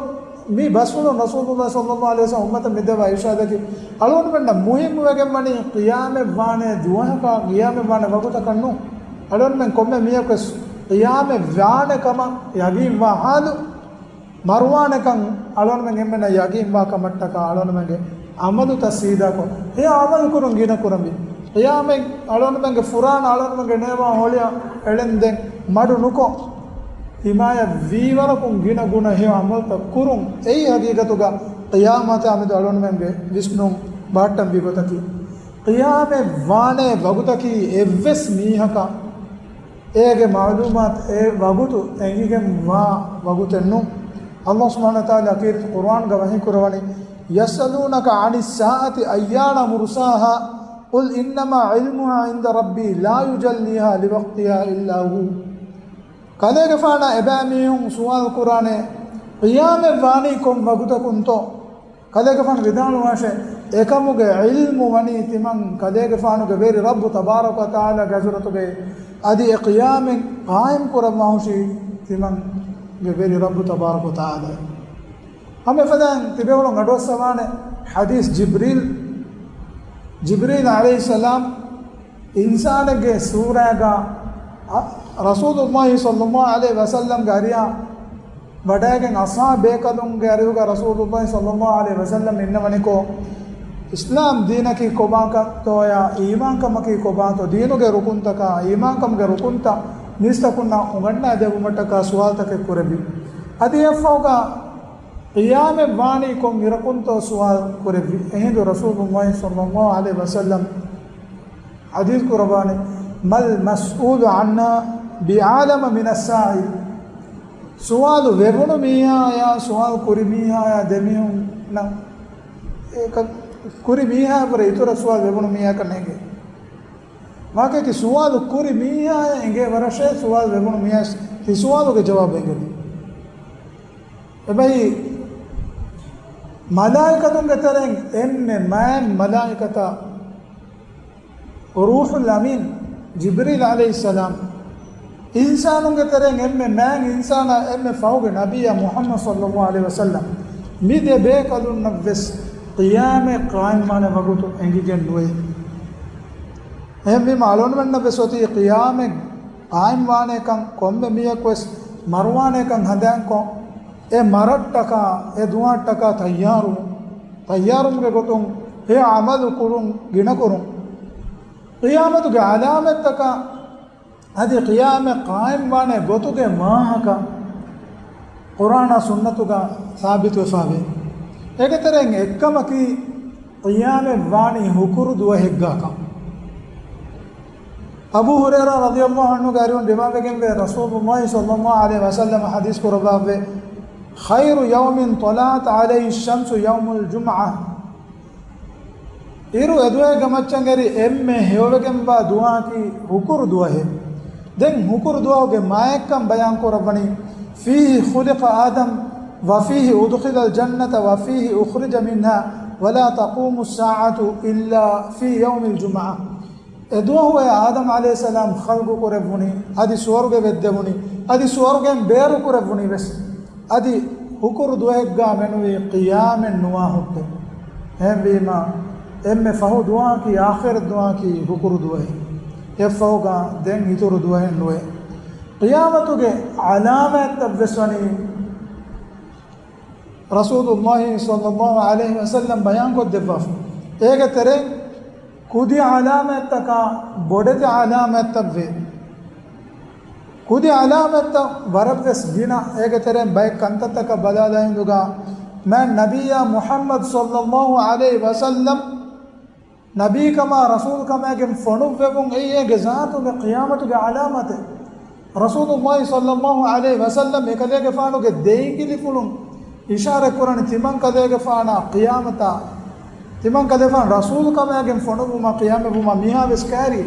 މި ބަސްފުޅުން ރަސޫލުﷲ ޞައްލަﷲ ޢަލައިހި ވަސައްލަމް އުއްމަތަށް މި ދެވާ އިރުޝާދަކީ، އަޅުގަނޑުމެންނަށް މުހިއްމުވެގެން ވަނީ ޤިޔާމަތް ވާނޭ ދުވަހަކާ، ޤިޔާމަތް ވާނޭ ވަގުތަކަށް ނޫން. އަޅުގަނޑުމެން ކޮންމެ މީހަކުވެސް ޤިޔާމަތް ވާނެ ކަމަށް ޔަގީންވާ ޙާލު، މަރުވާނެކަން އަޅުގަނޑުމެން އެންމެންނަށް ޔަގީންވާ ކަމަށްޓަކާ، އަޅުގަނޑުމެންގެ ޢަމަލުތައް ސީދާކޮށް، އެ ޢަމަލު ކުރުން ގިނަ ކުރަންވީ. ޤިޔާމަތް އަޅުގަނޑުމެންގެ ފުރާނަ އަޅުގަނޑުމެންގެ ނޭވާ ހޮޅިއަށް އެޅެންދެން މަޑު ނުކޮށް، ތިމާޔަށް ވީވަރަކުން ގިނަ ގުނަ ހެޔޮ ޢަމަލުތައް ކުރުން. އެއީ ޙަޤީޤަތުގަ ޤިޔާމަތާ މެދު އަޅުގަނޑުމެންގެ ވިސްނުން ބަހައްޓަންވީ ގޮތަކީ. ޤިޔާމަތް ވާނޭ ވަގުތަކީ އެއްވެސް މީހަކަށް އޭގެ މަޢުލޫމާތު އެ ވަގުތު އެނގިގެން ވާ ވަގުތެއް ނޫން. ﷲ ސުބްޙާނަހޫ ވަތަޢާލާ ކީރިތި ޤުރުއާންގަ ވަޙީކުރަވަނީ، يسألونك عن الساعة أيان مرساها قل إنما علمها عند ربي لا يجليها لوقتها إلا هو. ކަލޭގެފާނާ އެބައިމީހުން ސުވާލު ކުރާނެ، ޤިޔާމަތް ވާނީ ކޮން ވަގުތަކުންތޯ؟ ކަލޭގެފާނު ވިދާޅުވާށޭ، އެކަމުގެ ޢިލްމު ވަނީ ތިމަން ކަލޭގެފާނުގެ ވެރި ރައްބު ތަބާރަކަ ވަތަޢާލާގެ ޙަޟްރަތުގައި. އަދި އެ ޤިޔާމަތް ޤާއިމް ކުރައްވާހުށީ ތިމަންގެ ވެރި ރައްބު ތަބާރަކަ ވަތަޢާލާ. ހަމަ އެފަދައިން ތިބޭފުޅުން އަޑުއައްސަވާނެ ޙަދީޘް ޖިބްރީލް، ޖިބްރީލް ޢަލައިހިއްސަލާމް އިންސާނެއްގެ ސޫރައިގަ އަ-، ރަސޫލުﷲ ޞައްލަﷲ ޢަލައިހި ވަސައްލަމްގެ އަރިއަށް ވަޑައިގެން އަޞްޙާބު ބޭކަލުންގެ އަރިހުގަ ރަސޫލުﷲ ޞައްލަﷲ ޢަލައިހި ވަސައްލަމް އިންނަވަނިކޮށް، އިސްލާމް ދީނަކީ ކޮބާކަންތޯޔާ، އީމާންކަމަކީ ކޮބާތޯ، ދީނުގެ ރުކުންތަކާ، އީމާންކަމުގެ ރުކުންތައް މީސްތަކުންނަށް އުނގަންނާދެއްވުމަށްޓަކާ ސުވާލުތަކެއް ކުރެއްވި. އަދި އެއަށްފަހުގަ ޤިޔާމަތް ވާނީ ކޮން އިރަކުންތޯ ސުވާލު ކުރެއްވި. އެހިނދު ރަސޫލުﷲ ޞައްލަﷲ ޢަލައިހި ވަސައްލަމް ޙަދީޘް ކުރައްވާނެ، ما المسؤول عنها بأعلم من السائل. ސުވާލު ވެވުނު މީހާޔާ ސުވާލު ކުރި މީހާޔާ ދެމީހުންނަށް އެކަ-، ކުރި މީހާޔަށްވުރެ އިތުރަށް ސުވާލު ވެވުނު މީހާޔަކަށް ނޭނގޭ. ވާގޮތަކީ ސުވާލު ކުރި މީހާޔާ އެނގޭ ވަރަށޭ ސުވާލު ވެވުނު މީހާޔަށް ތި ސުވާލުގެ ޖަވާބު އެނގެނީ. އެބައި މަލާއިކަތުންގެ ތެރެއިން އެންމެ މާތް މަލާއިކަތަށް ރޫޙުލް އަމީން ޖިބްރީލް ޢަލައިހިއްސަލާމް، އިންސާނުންގެ ތެރެއިން އެންމެ މާތް އިންސާނާ އެންމެ ފަހުގެ ނަބިއްޔާ މުޙައްމަދު ޞައްލަﷲ ޢަލައިހި ވަސައްލަމް، މި ދެ ބޭކަލުންނަށްވެސް ޤިޔާމަތް ޤާއިމްވާނެ ވަގުތު އެނގިގެން ނުވޭ. އެހެންވީމަ އަޅުގަނޑުމެންނަށްވެސް އޮތީ ޤިޔާމަތް ޤާއިމްވާނޭކަން، ކޮންމެ މީހަކުވެސް މަރުވާނޭކަން ހަނދާންކޮށް، އެ މަރަށްޓަކާ، އެ ދުވަހަށްޓަކާ ތައްޔާރުވުން. ތައްޔާރުވުމުގެ ގޮތުން އެ ޢަމަލު ކުރުން ގިނަކުރުން. ޤިޔާމަތުގެ ޢަލާމަތްތަކާ އަދި ޤިޔާމަތް ޤާއިމްވާނެ ގޮތުގެ ވާހަކަ ޤުރްއާނާ ސުންނަތުގަ ސާބިތުވެފަވޭ. އޭގެ ތެރެއިން އެއްކަމަކީ، ޤިޔާމަތް ވާނީ ހުކުރު ދުވަހެއްގާކަން. އަބޫ ހުރައިރާ ރަޟިޔަﷲ ޢަންހުގެ އަރިހުން ރިވާވެގެންވޭ، ރަސޫލުﷲ ޞައްލަﷲ ޢަލައިހި ވަސައްލަމަ ޙަދީޘް ކުރައްވާފަވޭ، خير يوم طلعت عليه الشمس يوم الجمعة. އިރު އެދުވަހެއްގެ މައްޗަށް އެރި އެންމެ ހެޔޮވެގެންވާ ދުވަހަކީ ހުކުރު ދުވަހެއް. ދެން ހުކުރު ދުވަހުގެ މާތްކަން ބަޔާން ކުރައްވަނީ، فيه خلق آدم وفيه أدخل الجنة وفيه أخرج منها ولا تقوم الساعة إلا في يوم الجمعة. އެދުވަހު އެ އާދަމް ޢަލައިހިއްސަލާމް ޚަލްޤު ކުރެއްވުނީ، އަދި ސުވަރުގެ ވެއްދެވުނީ، އަދި ސުވަރުގެން ބޭރު ކުރެއްވުނީ ވެސް. އަދި ހުކުރު ދުވަހެއްގާ މެނުވީ ޤިޔާމަތް ނުވާ ހުއްޓެއް. އެހެންވީމާ، އެންމެ ފަހު ދުވަހަކީ، އާޚިރަތް ދުވަހަކީ ހުކުރު ދުވަހެއް. އެއަށްފަހުގާ ދެން އިތުރު ދުވަހެއް ނުވޭ. ޤިޔާމަތުގެ ޢަލާމާތްތައް ވެސް ވަނީ، ރަސޫލުﷲ ޞައްލަﷲ ޢަލައިހި ވަސައްލަމް ބަޔާންކޮށްދެއްވާފަ. އޭގެ ތެރެއިން ކުދި ޢަލާމާތްތަކާ ބޮޑެތި ޢަލާމާތްތައްވޭ. ކުދި ޢަލާމާތްތައް ވަރަށްވެސް ގިނަ. އޭގެ ތެރެއިން ބައެއް ކަންތައްތަކަށް ބަލާލާ ހިނދުގާ، މާތް ނަބިއްޔާ މުޙައްމަދު ޞައްލަﷲ ޢަލައިހި ވަސައްލަމް ނަބީކަމާ ރަސޫލުކަމާގެން ފޮނުއްވެވުން އެއީ އޭގެ ޒާތުގެ ޤިޔާމަތުގެ ޢަލާމާތެއް. ރަސޫލުﷲ ޞައްލަﷲ ޢަލައިހި ވަސައްލަމް އެކަލޭގެފާނުގެ ދެއިނގިލިފުޅުން އިޝާރަތްކުރަނީ ތިމަންކަލޭގެފާނާ ޤިޔާމަތާ، ތިމަންކަލޭގެފާނު ރަސޫލުކަމާގެން ފޮނުއްވުމާ ޤިޔާމަތްވުމާ މީހާވެސް ކައިރި.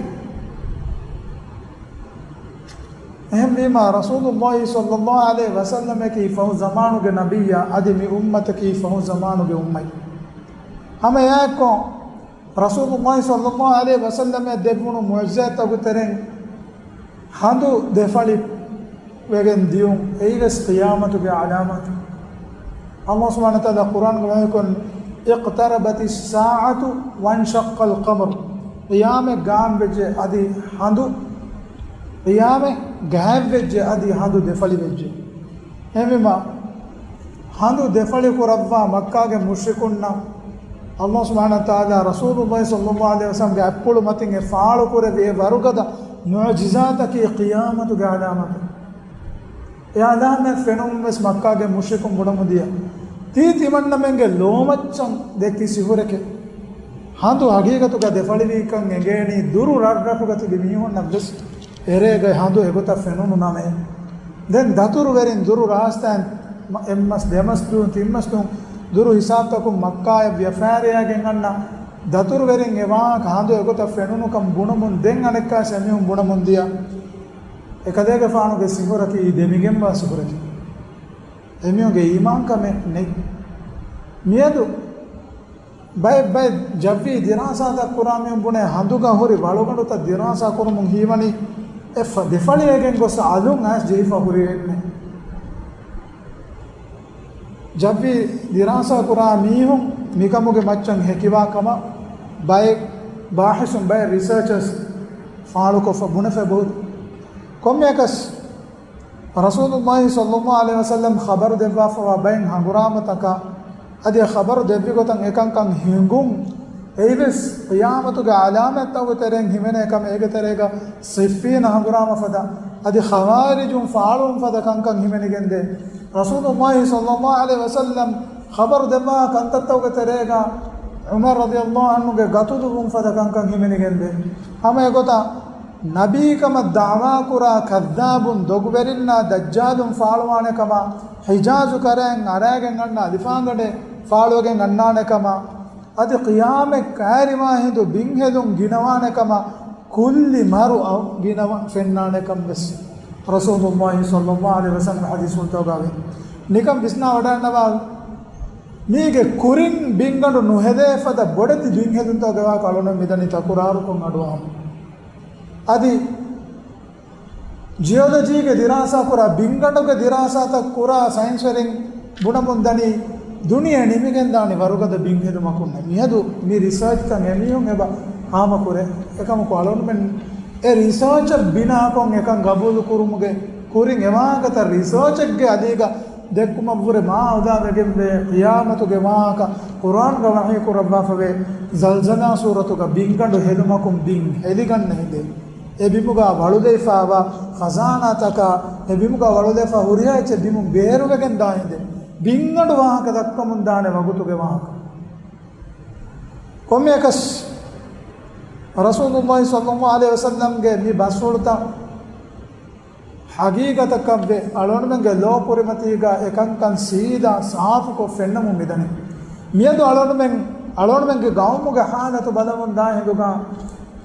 އެހެންވީމާ، ރަސޫލުﷲ ޞައްލަﷲ ޢަލައިހި ވަސައްލަމަކީ ފަހު ޒަމާނުގެ ނަބިއްޔާ، އަދި މި އުއްމަތަކީ ފަހު ޒަމާނުގެ އުއްމަތް. ހަމަ އެއާއެއްކޮށް، ރަސޫލުﷲ ޞައްލަﷲ ޢަލައިހި ވަސައްލަމަށް ދެއްވުނު މުޢުޖިޒާތްތަކުގެ ތެރެއިން ހަނދު ދެފަޅި ވެގެން ދިޔުން، އެއީވެސް ޤިޔާމަތުގެ ޢަލާމާތެއް. ﷲ ސުބްޙާނަހޫ ވަތަޢާލާ ޤުރްއާންގައި ވަޙީކޮށް، اقتربت الساعة وانشق القمر. ޤިޔާމަތް ގާއިމްވެއްޖެ އަދި ހަނދު، ޤިޔާމަތް ގާއިމްވެއްޖެ އަދި ހަނދު ދެފަޅިވެއްޖެ. އެހެންވީމާ، ހަނދު ދެފަޅި ކުރައްވާ މައްކާގެ މުޝްރިކުންނަށް ﷲ ސުބްޙާނަހޫ ވަތަޢާލާ ރަސޫލުﷲ ޞައްލަﷲ ޢަލައިހި ވަސައްލަމްގެ އަތްޕުޅު މަތިން އެ ފާޅުކުރެއްވި އެ ވަރުގަދަ މުޢުޖިޒާތަކީ ޤިޔާމަތުގެ ޢަލާމާތެއް. އެ ޢަލާމާތް ފެނުމުން ވެސް މައްކާގެ މުޝްރިކުން ބުނަމުން ދިޔަ. ތީ ތިމަންނަމެންގެ ލޯމައްޗަށް ދެއްކި ސިހުރެކޭ. ހަނދު ހަގީގަތުގަ ދެފަޅިވީކަން އެނގޭނީ ދުރު ރަށްރަށުގަ ތިބި މީހުންނަށް ވެސް. ތެރޭގައި ހަނދު އެގޮތަށް ފެނުނު ނަމެއް. ދެން ދަތުރުވެރިން ދުރު ރާސްތައިން އެއްމަސް ދެމަސް ދުވަހު ތިންމަސް ދުވަހު ދުރު ހިސާބުތަކުން މައްކާއަށް ވިޔަފާރިއާގެން އަންނަ ދަތުރުވެރިން އެ ވާހަކަ ހަނދު އެގޮތަށް ފެނުނުކަން ބުނަމުން ދެން އަނެއްކާސް އެމީހުން ބުނަމުން ދިޔަ އެކަލޭގެފާނުގެ ސިހުރަކީ ދެމިގެންވާ ސިހުރަކީ. އެމީހުންގެ އީމާންކަމެއް ނެތް. މިއަދު ބައެއް ބައެއް ޖައްވީ ދިރާސާތައް ކުރާ މީހުން ބުނޭ ހަނދުގަ ހުރި ވަޅުގަނޑުތައް ދިރާސާ ކުރުމުން ހީވަނީ އެ ފަ-، ދެފަޅިވެގެން ގޮސް އަލުން އައިސް ޖެހިފަ ހުރި އެއްމެ. ޖައްވީ ދިރާސާ ކުރާ މީހުން މިކަމުގެ މައްޗަށް ހެކިވާ ކަމަށް ބައެއް ބާހިސުން ބައެއް ރިސާޗަސް ފާޅުކޮށްފަ ބުނެފަ ބުނު. ކޮންމެއަކަސް ރަސޫލުﷲ ޞައްލަﷲ ޢަލައިހި ވަސައްލަމް ޚަބަރު ދެއްވާފަވާ ބައެއް ހަނގުރާމަތަކާ އަދި އެ ޚަބަރު ދެއްވި ގޮތަށް އެކަންކަން ހިނގުން އެއިވެސް ޤިޔާމަތުގެ ޢަލާމަތްތަކުގެ ތެރެއިން ހިމެނޭ ކަމެއް އޭގެ ތެރޭގަ ޞިއްފީނަށް ހަނގުރާމަ ފަދަ އަދި ޚަވާރިޖުން ފާޅުވުން ފަދަ ކަންކަން ހިމެނިގެންދޭ. ރަސޫލުﷲ ޞައްލަﷲ ޢަލައިހި ވަސައްލަމް ޚަބަރު ދެއްވާ ކަންތައްތަކުގެ ތެރޭގަ ޢުމަރު ރަޟިޔަﷲ ޢަންހުގެ ގަތުލުވުން ފަދަ ކަންކަން ހިމެނިގެންދޭ. ހަމަ އެގޮތަށް ނަބީކަމަށް ދަޢުވާކުރާ ކައްޛާބުން ދޮގުވެރިންނާ ދައްޖާލުން ފާޅުވާނެ ކަމަށް ޙިޖާޒު ކަރައިން އަރާގެން އަންނަ އަލިފާންގަނޑެއް ފާޅުވެގެން އަންނާނެ ކަމަށް އަދި ޤިޔާމަތް ކައިރިވާ ހިނދު ބިންހެލުން ގިނަވާނެ ކަމަށް ކުއްލި މަރު އަ-، ގިނަވާ ފެންނާނެ ކަން ވެސް ރަސޫލުﷲ ޞައްލަﷲ ޢަލައިހި ވަސައްލަމް ޙަދީޘްފުޅުތަކުގައި ނިކަން ވިސްނާ ވަޑައިގަންނަވާ. މީގެ ކުރިން ބިންގަނޑު ނުހެދޭ ފަދަ ބޮޑެތި ބިންހެލުންތަކުގެ ވާހަކަ އަޅުގަނޑު މިދަނީ ތަކުރާރުކޮށް އަޑުއަހަމުން. އަދި ޖިއޮލޮޖީގެ ދިރާސާ ކުރާ، ބިންގަނޑުގެ ދިރާސާތައް ކުރާ ސައިންސްވެރިން ބުނަމުން ދަނީ ދުނިޔެ ނިމިގެންދާނީ ވަރުގަދަ ބިންހެލުމަކުންނޭ. މިއަދު މި ރިސާޗްތައް އެމީހުން އެބަ ހާމަކުރޭ. އެކަމަކު އަޅުގަނޑުމެން އެ ރިސާޗަށް ބިނާކޮށް އެކަން ގަބޫލު ކުރުމުގެ ކުރިން އެ ވާހަކަތައް ރިސާޗެއްގެ އަލީގަ ދެއްކުމަށްވުރެ މާ އުލާވެގެންވޭ. ޤިޔާމަތުގެ ވާހަކަ ޤުރްއާންގަ ވަޙީ ކުރައްވާފަވޭ. ޒަލްޒަލާ ސޫރަތުގަ ބިންގަނޑު ހެލުމަކުން ބިން ހެލިގަންނަ ހިނދެއް، އެ ބިމުގަ ވަޅުލައިފާވާ ޚަޒާނާތަކާ، އެ ބިމުގަ ވަޅުލައިފާ ހުރިހާ އެއްޗެއް ބިމުން ބޭރުވެގެންދާ ހިނދެއް، ބިންގަނޑު ވާހަކަ ދައްކަމުން ދާނެ ވަގުތުގެ ވާހަކަ. ކޮންމެއަކަސް ރަސޫލުﷲ ޞައްލަﷲ ޢަލައިހި ވަސައްލަމްގެ މި ބަސްފުޅުތައް ޙަޤީޤަތަކަށްވެ، އަޅުގަނޑުމެންގެ ލޯ ކުރިމަތީގަ އެކަންކަން ސީދާ ސާފުކޮށް ފެންނަމުން މިދަނީ. މިއަދު އަޅުގަނޑުމެން، އަޅުގަނޑުމެންގެ ގައުމުގެ ޙާލަތު ބަލަމުން ދާ ހިނދުގަ،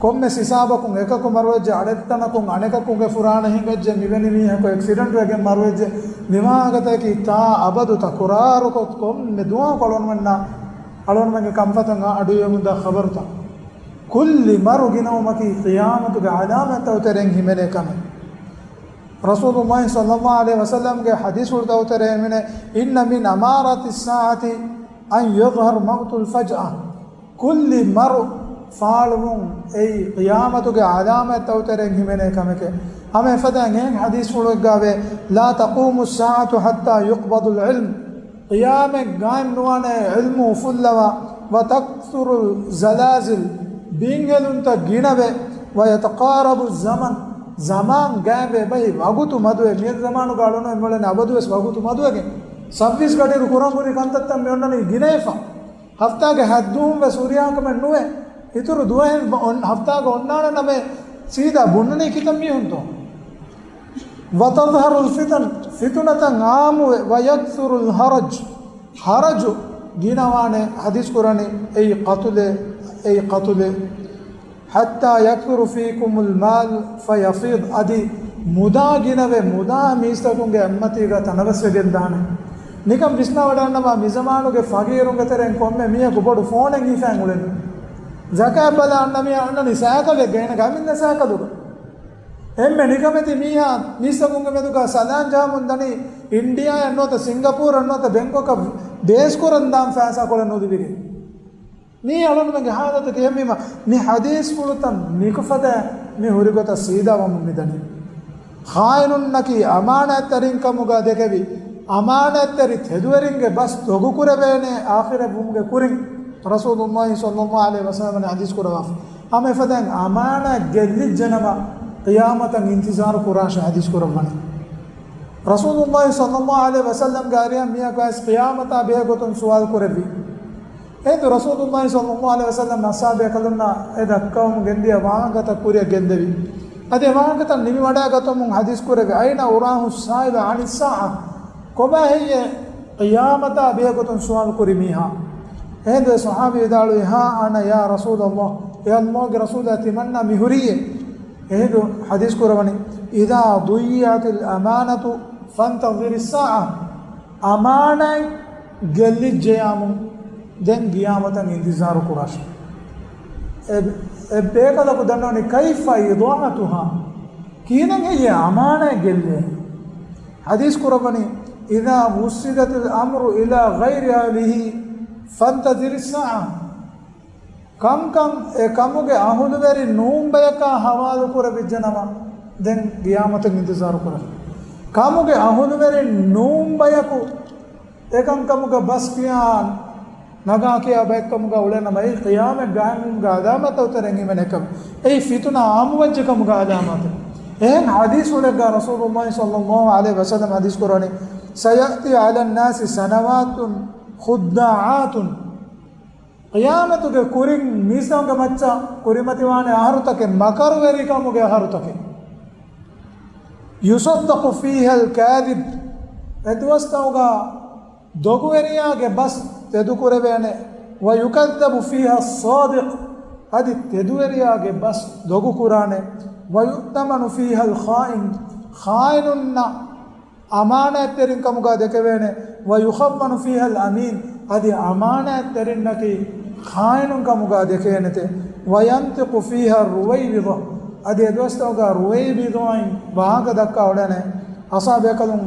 ކޮންމެސް ހިސާބަކުން އެކަކު މަރުވެއްޖެ، އަނެއްތަނަކުން އަނެކަކުގެ ފުރާނަ ހިނގައްޖެ، މިވެނި މީހަކު އެކްސިޑެންޓް ވެގެން މަރުވެއްޖެ، މިވާހަކަތަކީ ތާ އަބަދު ތަކުރާރުކޮށް ކޮންމެ ދުވަހަކު އަޅުގަނޑުމެންނަށް، އަޅުގަނޑުމެންގެ ކަންފަތަށް އަ-، އަޑުއިވެމުންދާ ޚަބަރުތައް. ކުއްލި މަރު ގިނަވުމަކީ ޤިޔާމަތުގެ ޢަލާމަތްތައް ތެރެއިން ހިމެނޭ ކަމެއް. ރަސޫލުﷲ ޞައްލަﷲ ޢަލައިހި ވަސައްލަމްގެ ޙަދީޘްފުޅުތައް ތެރޭ ހިމެނޭ، إن من أمارات الساعة أن يظهر موت الفجأة. ކުއްލި މަރު ފާޅުވުން އެއީ ޤިޔާމަތުގެ ޢަލާމަތްތައް ތެރެއިން ހިމެނޭ ކަމެކޭ. ހަމަ އެފަދައިން އެހެން ޙަދީޘްފުޅުއެއްގައިވޭ، لا تقوم الساعة حتى يقبض العلم. ޤިޔާމަތް ގާއިމް ނުވާނެ ޢިލްމު އުފުއްލަވާ، وتكثر الزلازل، ބިންހެލުންތައް ގިނަވެ، ويتقارب الزمن، ޒަމާން ގާތްވެ އެބަހި ވަގުތު މަދުވެ، މިއަދު ޒަމާނުގަ އަޅުގަނޑު އެންމެ އަބަދުވެސް ވަގުތު މަދުވެގެން، ސައްވީސް ގަޑިއިރު ކުރަން ހުރި ކަންތައްތައް މި އޮންނަނީ ގިނަވެފަ. ހަފްތާގެ ހަތްދުވަހުން ވެސް ހުރިހާ ކަމެއް ނުވޭ. އިތުރު ދުވަހެއް އޮން-، ހަފްތާގަ އޮންނާނެ ނަމަ ސީދާ ބުންނަނީ ކިތައް މީހުންތޯ؟ وتظهر الفتن، ފިތުނަތައް އާއްމުވެ، ويكثر الهرج، ހަރަޖު ގިނަވާނެ، ޙަދީޘް ކުރަނީ އެއީ ޤަތުލެއް، އެއީ ޤަތުލެއް. حتى يكثر فيكم المال فيفيض، އަދި މުދާ ގިނަވެ، މުދާ މީސްތަކުންގެ އެއްމަތީގަ ތަނަވަސްވެގެން ދާނެ. ނިކަން ވިސްނާވަޑައިގަންނަވާ، މިޒަމާނުގެ ފަގީރުންގެ ތެރެއިން ކޮންމެ މީހަކު ބޮޑު ފޯނެއް ހިފައިން އުޅެނީ. ޒަކާތް ބަލާ އަންނަ މީހާ އަންނަނީ ސައިކަލެއްގަ، އޭނަގެ އަމިއްލަ ސައިކަލުގަ. އެންމެ ނިކަމެތި މީހާ މީސްތަކުންގެ މެދުގަ ސަލާން ޖަހަމުން ދަނީ އިންޑިއާއަށް ނުވަތަ ސިންގަޕޫރަށް ނުވަތަ ބެންކޮކަށް ބޭސްކުރަން ދާން ފައިސާ ކޮޅެއް ނުލިބިގެން. މީ އަޅުގަނޑުމެންގެ ހާލަތަކީ. އެހެންވީމަ، މި ޙަދީޘްފުޅުތައް މިކުފަދަ މި ހުރިގޮތަށް ސީދާވަމުން މިދަނީ. ޚާއިނުންނަކީ އަމާނާތްތެރިން ކަމުގަ ދެކެވި، އަމާނާތްތެރި ތެދުވެރިންގެ ބަސް ދޮގުކުރެވޭނެ އާޚިރަތް ވުމުގެ ކުރިން. ރަސޫލުﷲ ޞައްލަﷲ ޢަލައިހި ވަސައްލަމަ ޙަދީޘް ކުރައްވާފަ. ހަމަ އެފަދައިން އަމާނާތް ގެއްލިއްޖެނަމަ، ޤިޔާމަތަށް އިންތިޒާރު ކުރާށޭ ޙަދީޘް ކުރައްވަނީ. ރަސޫލުﷲ ޞައްލަﷲ ޢަލައިހި ވަސައްލަމްގެ އަރިހަށް މީހަކު އައިސް ޤިޔާމަތާ ބެހޭ ގޮތުން ސުވާލު ކުރެއްވި. އެހިނދު ރަސޫލުﷲ ޞައްލަﷲ ޢަލައިހި ވަސައްލަމް އަޞްޙާބުބޭކަލުންނާ އެ ދައްކަވަމުން ގެންދިޔަ ވާހަކަތައް ކުރިއަށް ގެންދެވި. އަދި ވާހަކަތައް ނިމިވަޑައިގަތަމުން ޙަދީޘް ކުރެވި، أين أراه السائل عن الساعة؟ ކޮބާ ހެއްޔޭ ޤިޔާމަތާ ބެހޭގޮތުން ސުވާލު ކުރި މީހާ؟ އެހިނދު އެ ޞަޙާބީ ވިދާޅުވި، ها أنا يا رسول الله، އޭ ﷲގެ ރަސޫލާ، ތިމަންނާ މި ހުރީއޭ. އެހިނދު ޙަދީޘް ކުރަވަނީ، إذا ضيعت الأمانة فانتظر الساعة. އަމާނާތް ގެއްލިއްޖެޔާމު ދެން ގިޔާމަތަށް އިންތިޒާރު ކުރާށޭ. އެ، އެ ބޭކަލަކު ދަންނަވަނީ، كيف إضاعتها؟ ކިހިނެއް ހެއްޔޭ އަމާނާތް ގެއްލޭ؟ ޙަދީޘް ކުރައްވަނީ، إذا وسد الأمر إلى غير أهله فانتظر الساعة. ކަންކަން އެ ކަމުގެ އަހުލުވެރި ނޫން ބަޔަކާ ހަވާލު ކުރެވިއްޖެނަމަ، ދެން ގިޔާމަތަށް އިންތިޒާރު ކުރަން. ކަމުގެ އަހުލުވެރި ނޫން ބަޔަކު އެކަންކަމުގަ ބަސް ކިޔާ ނަގާ ކިޔާ ބައެއްކަމުގަ އުޅެނަމަ، އެއީ ޤިޔާމަތް ގާއިމުވުމުގެ އަލާމަތްތައް ތެރެއިން ހިމެނޭ ކަމެއް. އެއީ ފިތުނަ އާއްމުވެއްޖެ ކަމުގެ އަލާމާތެއް. އެހެން ޙަދީޘްފުޅެއްގަ ރަސޫލުﷲ ޞައްލަﷲު ޢަލައިހި ވަސައްލަމަ ޙަދީޘް ކުރަނީ، سيأتي على الناس سنوات خداعات. ޤިޔާމަތުގެ ކުރިން މީސްތަކުންގެ މައްޗަށް ކުރިމަތިވާނެ އަހަރުތަކެއް، މަކަރުވެރިކަމުގެ އަހަރުތަކެއް. يصدق فيها الكاذب. އެ ދުވަސްތަކުގަ ދޮގުވެރިޔާގެ ބަސް ތެދުކުރެވޭނެ. ويكذب فيها الصادق. އަދި ތެދުވެރިޔާގެ ބަސް ދޮގުކުރާނެ. ويؤتمن فيها الخائن. ޚާއިނުންނަށް އަމާނާތްތެރިން ކަމުގަ ދެކެވޭނެ. ويخون فيها الأمين. އަދި އަމާނާތްތެރިންނަކީ ޚާއިނުން ކަމުގަ ދެކޭނެތެ. وينطق فيها الرويبضة. އަދި އެ ދުވަސްތަކުގަ ރުވައިބިޟާއިން ވާހަކަ ދައްކާ އުޅޭނެ. އަސާބޭކަލުން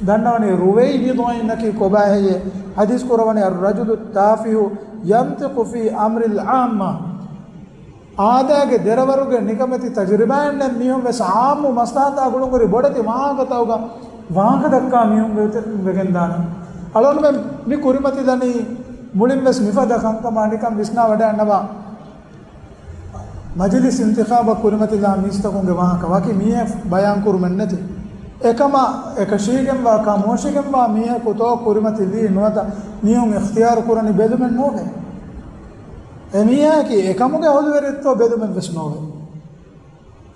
ދަންނަވަނީ ރުވައިބިޟާއިންނަކީ ކޮބާހެއްޔޭ؟ ޙަދީޘް ކުރަވަނީ، الرجل التافه ينطق في أمر العامة. އާދައިގެ ދެރަވަރުގެ ނިކަމެތި ތަޖުރިބާއެއްނެތް މީހުން ވެސް އާއްމު މަސްލަހަތާ ގުޅުންހުރި ބޮޑެތި ވާހަކަތަކުގަ ވާހަކަ ދައްކާ މީހުން ވެ-، ވެގެންދާނެ. އަޅުގަނޑުމެން މި ކުރިމަތިލަނީ މުޅިން ވެސް މިފަދަ ކަންކަމާ ނިކަން ވިސްނާ ވަޑައިގަންނަވާ. މަޖިލިސް އިންތިޚާބަށް ކުރިމަތިލާ މީސްތަކުންގެ ވާހަކަ ވަކި މީހެއް ބަޔާންކުރުމެއްނެތި. އެކަމަށް އެކަށީގެންވާ ކަމުވެށިގެންވާ މީހަކުތޯ ކުރިމަތިލީ ނުވަތަ މީހުން އިޚްތިޔާރު ކުރަނީ ބެލުމެއް ނޯވޭ. އެ މީހާއަކީ އެކަމުގެ އަހުލުވެރިއެއްތޯ ބެލުމެއް ވެސް ނޯވޭ.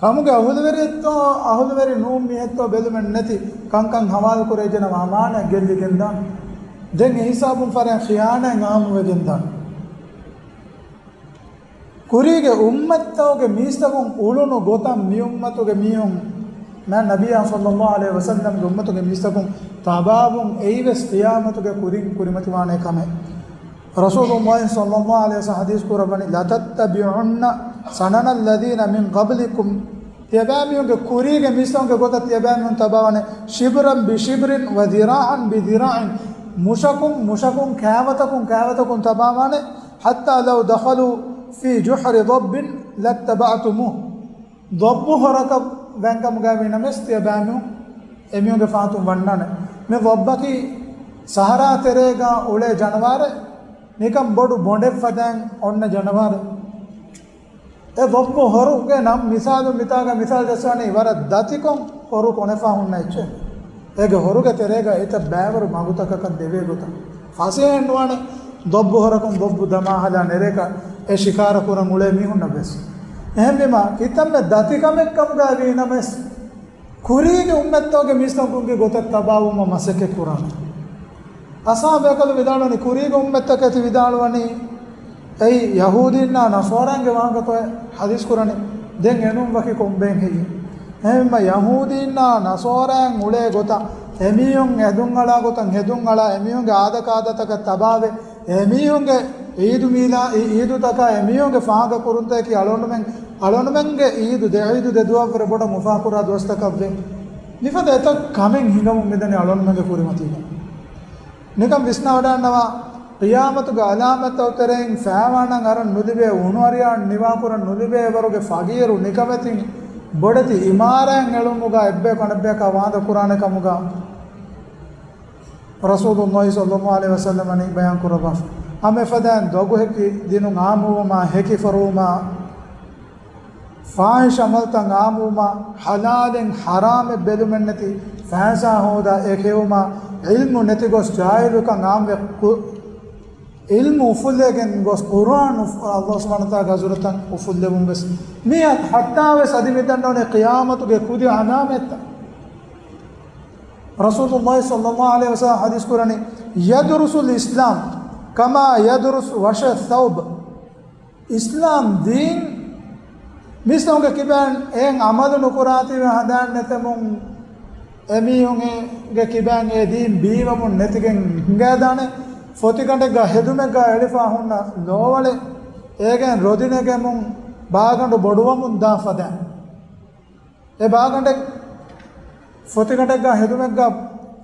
ކަމުގެ އަހުލުވެރިއެއްތޯ އަހުލުވެރި ނޫން މީހެއްތޯ ބެލުމެއް ނެތި ކަންކަން ހަވާލު ކުރެވިއްޖެނަމަ އަމާނާތް ގެއްލިގެންދާނެ. ދެން އެ ހިސާބުން ފަރާތް ޚިޔާނާތް އާއްމުވެގެންދާނެ. ކުރީގެ އުއްމަތްތަކުގެ މީސްތަކުން އުޅުނު ގޮތަށް މި އުއްމަތުގެ މީހުން، މާތް ނަބިއްޔާ ޞައްލަﷲު ޢަލައިހި ވަސައްލަމްގެ އުއްމަތުގެ މީސްތަކުން ތަބާވުން އެއީވެސް ޤިޔާމަތުގެ ކުރިން ކުރިމަތިވާނެ ކަމެއް. ރަސޫލުﷲ ޞައްލަﷲު ޢަލައިހި ވަސައްލަމް ޙަދީޘް ކުރައްވަނީ، لتتبعن سنن الذين من قبلكم. ތިޔަބައިމީހުންގެ ކުރީގެ މީސްތަކުންގެ ގޮތަށް ތިޔަބައިމީހުން ތަބާވާނެ، شبرا بشبر وذراعا بذراع، މުށަކުން މުށަކުން، ކާވަތަކުން ކާވަތަކުން ތަބާވާނެ، حتى لو دخلوا في جحر ضب لاتبعتموه. ޟައްބު ހޮރަކަށް ވަންކަމުގައި ވީނަމަވެސް ތިޔަބައިމީހުން އެމީހުންގެ ފަހަތުން ވަންނާނެ. މި ޟައްބަކީ ސަހަރާ ތެރޭގަ އުޅޭ ޖަނަވާރެއް، ނިކަން ބޮޑު ބޮނޑެއް ފަދައިން އޮންނަ ޖަނަވާރެއް. އެ ޟައްބު ހޮރުގެ ނަން މިސާލުން މިތާގަ މިސާލު ޖައްސާނީ ވަރަށް ދަތިކޮށް ހޮރު ކޮނެފަ ހުންނަ އެއްޗެއް. އޭގެ ހޮރުގެ ތެރޭގަ އެތައް ބައިވަރު މަގުތަކަކަށް ދެވޭ ގޮތަށް. ފަސޭހައެއް ނުވާނެ ޟައްބު ހޮރަކުން ބޮއްބު ދަމާހަލާ ނެރޭކަށް އެ ޝިކާރަ ކުރަން އުޅޭ މީހުންނަށް ވެސް. އެހެންވީމަ ކިތަންމެ ދަތިކަމެއް ކަމުގައި ވީނަމަވެސް، ކުރީގެ އުއްމަތްތަކުގެ މީސްތަކުންގެ ގޮތަށް ތަބާވުމަށް މަސައްކަތް ކުރާނެ. އަޞްޙާބު ބޭކަލު ވިދާޅުވަނީ، ކުރީގެ އުއްމަތްތަކަށް ތި ވިދާޅުވަނީ، އެއީ ޔަހޫދީންނާ ނަޞާރާއިންގެ ވާހަކަތޯއޭ ޙަދީޘް ކުރަނީ. ދެން އެނޫން ވަކި ކޮންބައެއް ހެއްޔޭ؟ އެހެންވީމަ ޔަހޫދީންނާ ނަޞާރާއިން އުޅޭ ގޮތަށް އެމީހުން އެދުން އަޅާ ގޮތަށް ހެދުން އަޅާ، އެމީހުންގެ އާދަކާދަތަކަށް ތަބާވެ، އެމީހުންގެ ޢީދު މީލާ، އީ ޢީދުތަކާ އެމީހުންގެ ފާހަގަ ކުރުންތަކަކީ އަޅުގަނޑުމެން، އަޅުގަނޑުމެންގެ ޢީދު، ދެ ޢީދު ދެ ދުވަހަށްވުރެ ބޮޑަށް އުފާކުރާ ދުވަސްތަކަށްވޭ. މިފަދަ އެތައް ކަމެއް ހިނގަމުން މިދަނީ އަޅުގަނޑުމެންގެ ކުރިމަތީގަ. ނިކަން ވިސްނާވަޑައިގަންނަވާ، ޤިޔާމަތުގެ އަލާމަތްތައް ތެރެއިން ފައިވާނަން އަރަން ނުލިބޭ، އުނުއަރިޔާން ނިވާކުރަން ނުލިބޭ ވަރުގެ ފަގީރު ނިކަމެތިން ބޮޑެތި އިމާރާތް އެޅުމުގަ އެއްބަޔަކު އަނެއްބަޔަކާ ވާދަ ކުރާނެ ކަމުގަ ރަސޫލުﷲ ޞައްލަﷲު ޢަލައިހި ވަސައްލަމަ ބަޔާން ކުރައްވާފަ. ހަމަ އެފަދައިން ދޮގު ހެކި ދިނުން އާއްމުވުމާ، ހެކި ފޮރުވުމާ، ފާޙިޝް ޢަމަލުތައް އާއްމުވުމާ، ޙަލާލެއް ޙަރާމެއް ބެލުމެއްނެތި ފައިސާ ހޯދާ އެ ކެއުމާ، ޢިލްމު ނެތިގޮސް ޖާހިލުކަން އާއްމުވެ ކު-، ޢިލްމު އުފުއްލައިގެން ގޮސް ޤުރްއާން އުފް-، ﷲ ސުބްޙާނަހޫ ވަތަޢާލާގެ ޙަޟްރަތަށް އުފުއްލެވުން ވެސް މި ޙައްތާ ވެސް އަދި މި ދަންނަވަނީ ޤިޔާމަތުގެ ކުދި ޢަލާމާތްތައް. ރަސޫލުﷲ ޞައްލަﷲ ޢަލައިހި ވަސައްލަމަ ޙަދީޘް ކުރަނީ، "يدرس الإسلام كما يدرس وشي الثوب." އިސްލާމް ދީން މީސްތަކުންގެ ކިބައިން އެހެން ޢަމަލު ނުކުރާތީވެ ހަނދާން ނެތެމުން، އެމީހުންގެ ކިބައިން އެ ދީން ބީވަމުން ނެތިގެން ހިނގައިދާނެ. ފޮތިގަނޑެއްގަ ހެދުމެއްގަ އެޅިފަ ހުންނަ ލޯވަޅެއް އޭގެން ރޮދިނެގެމުން ބާގަނޑު ބޮޑުވަމުން ދާ ފަދައިން. އެ ބާގަނޑެއް ފޮތިގަނޑެއްގަ ހެދުމެއްގަ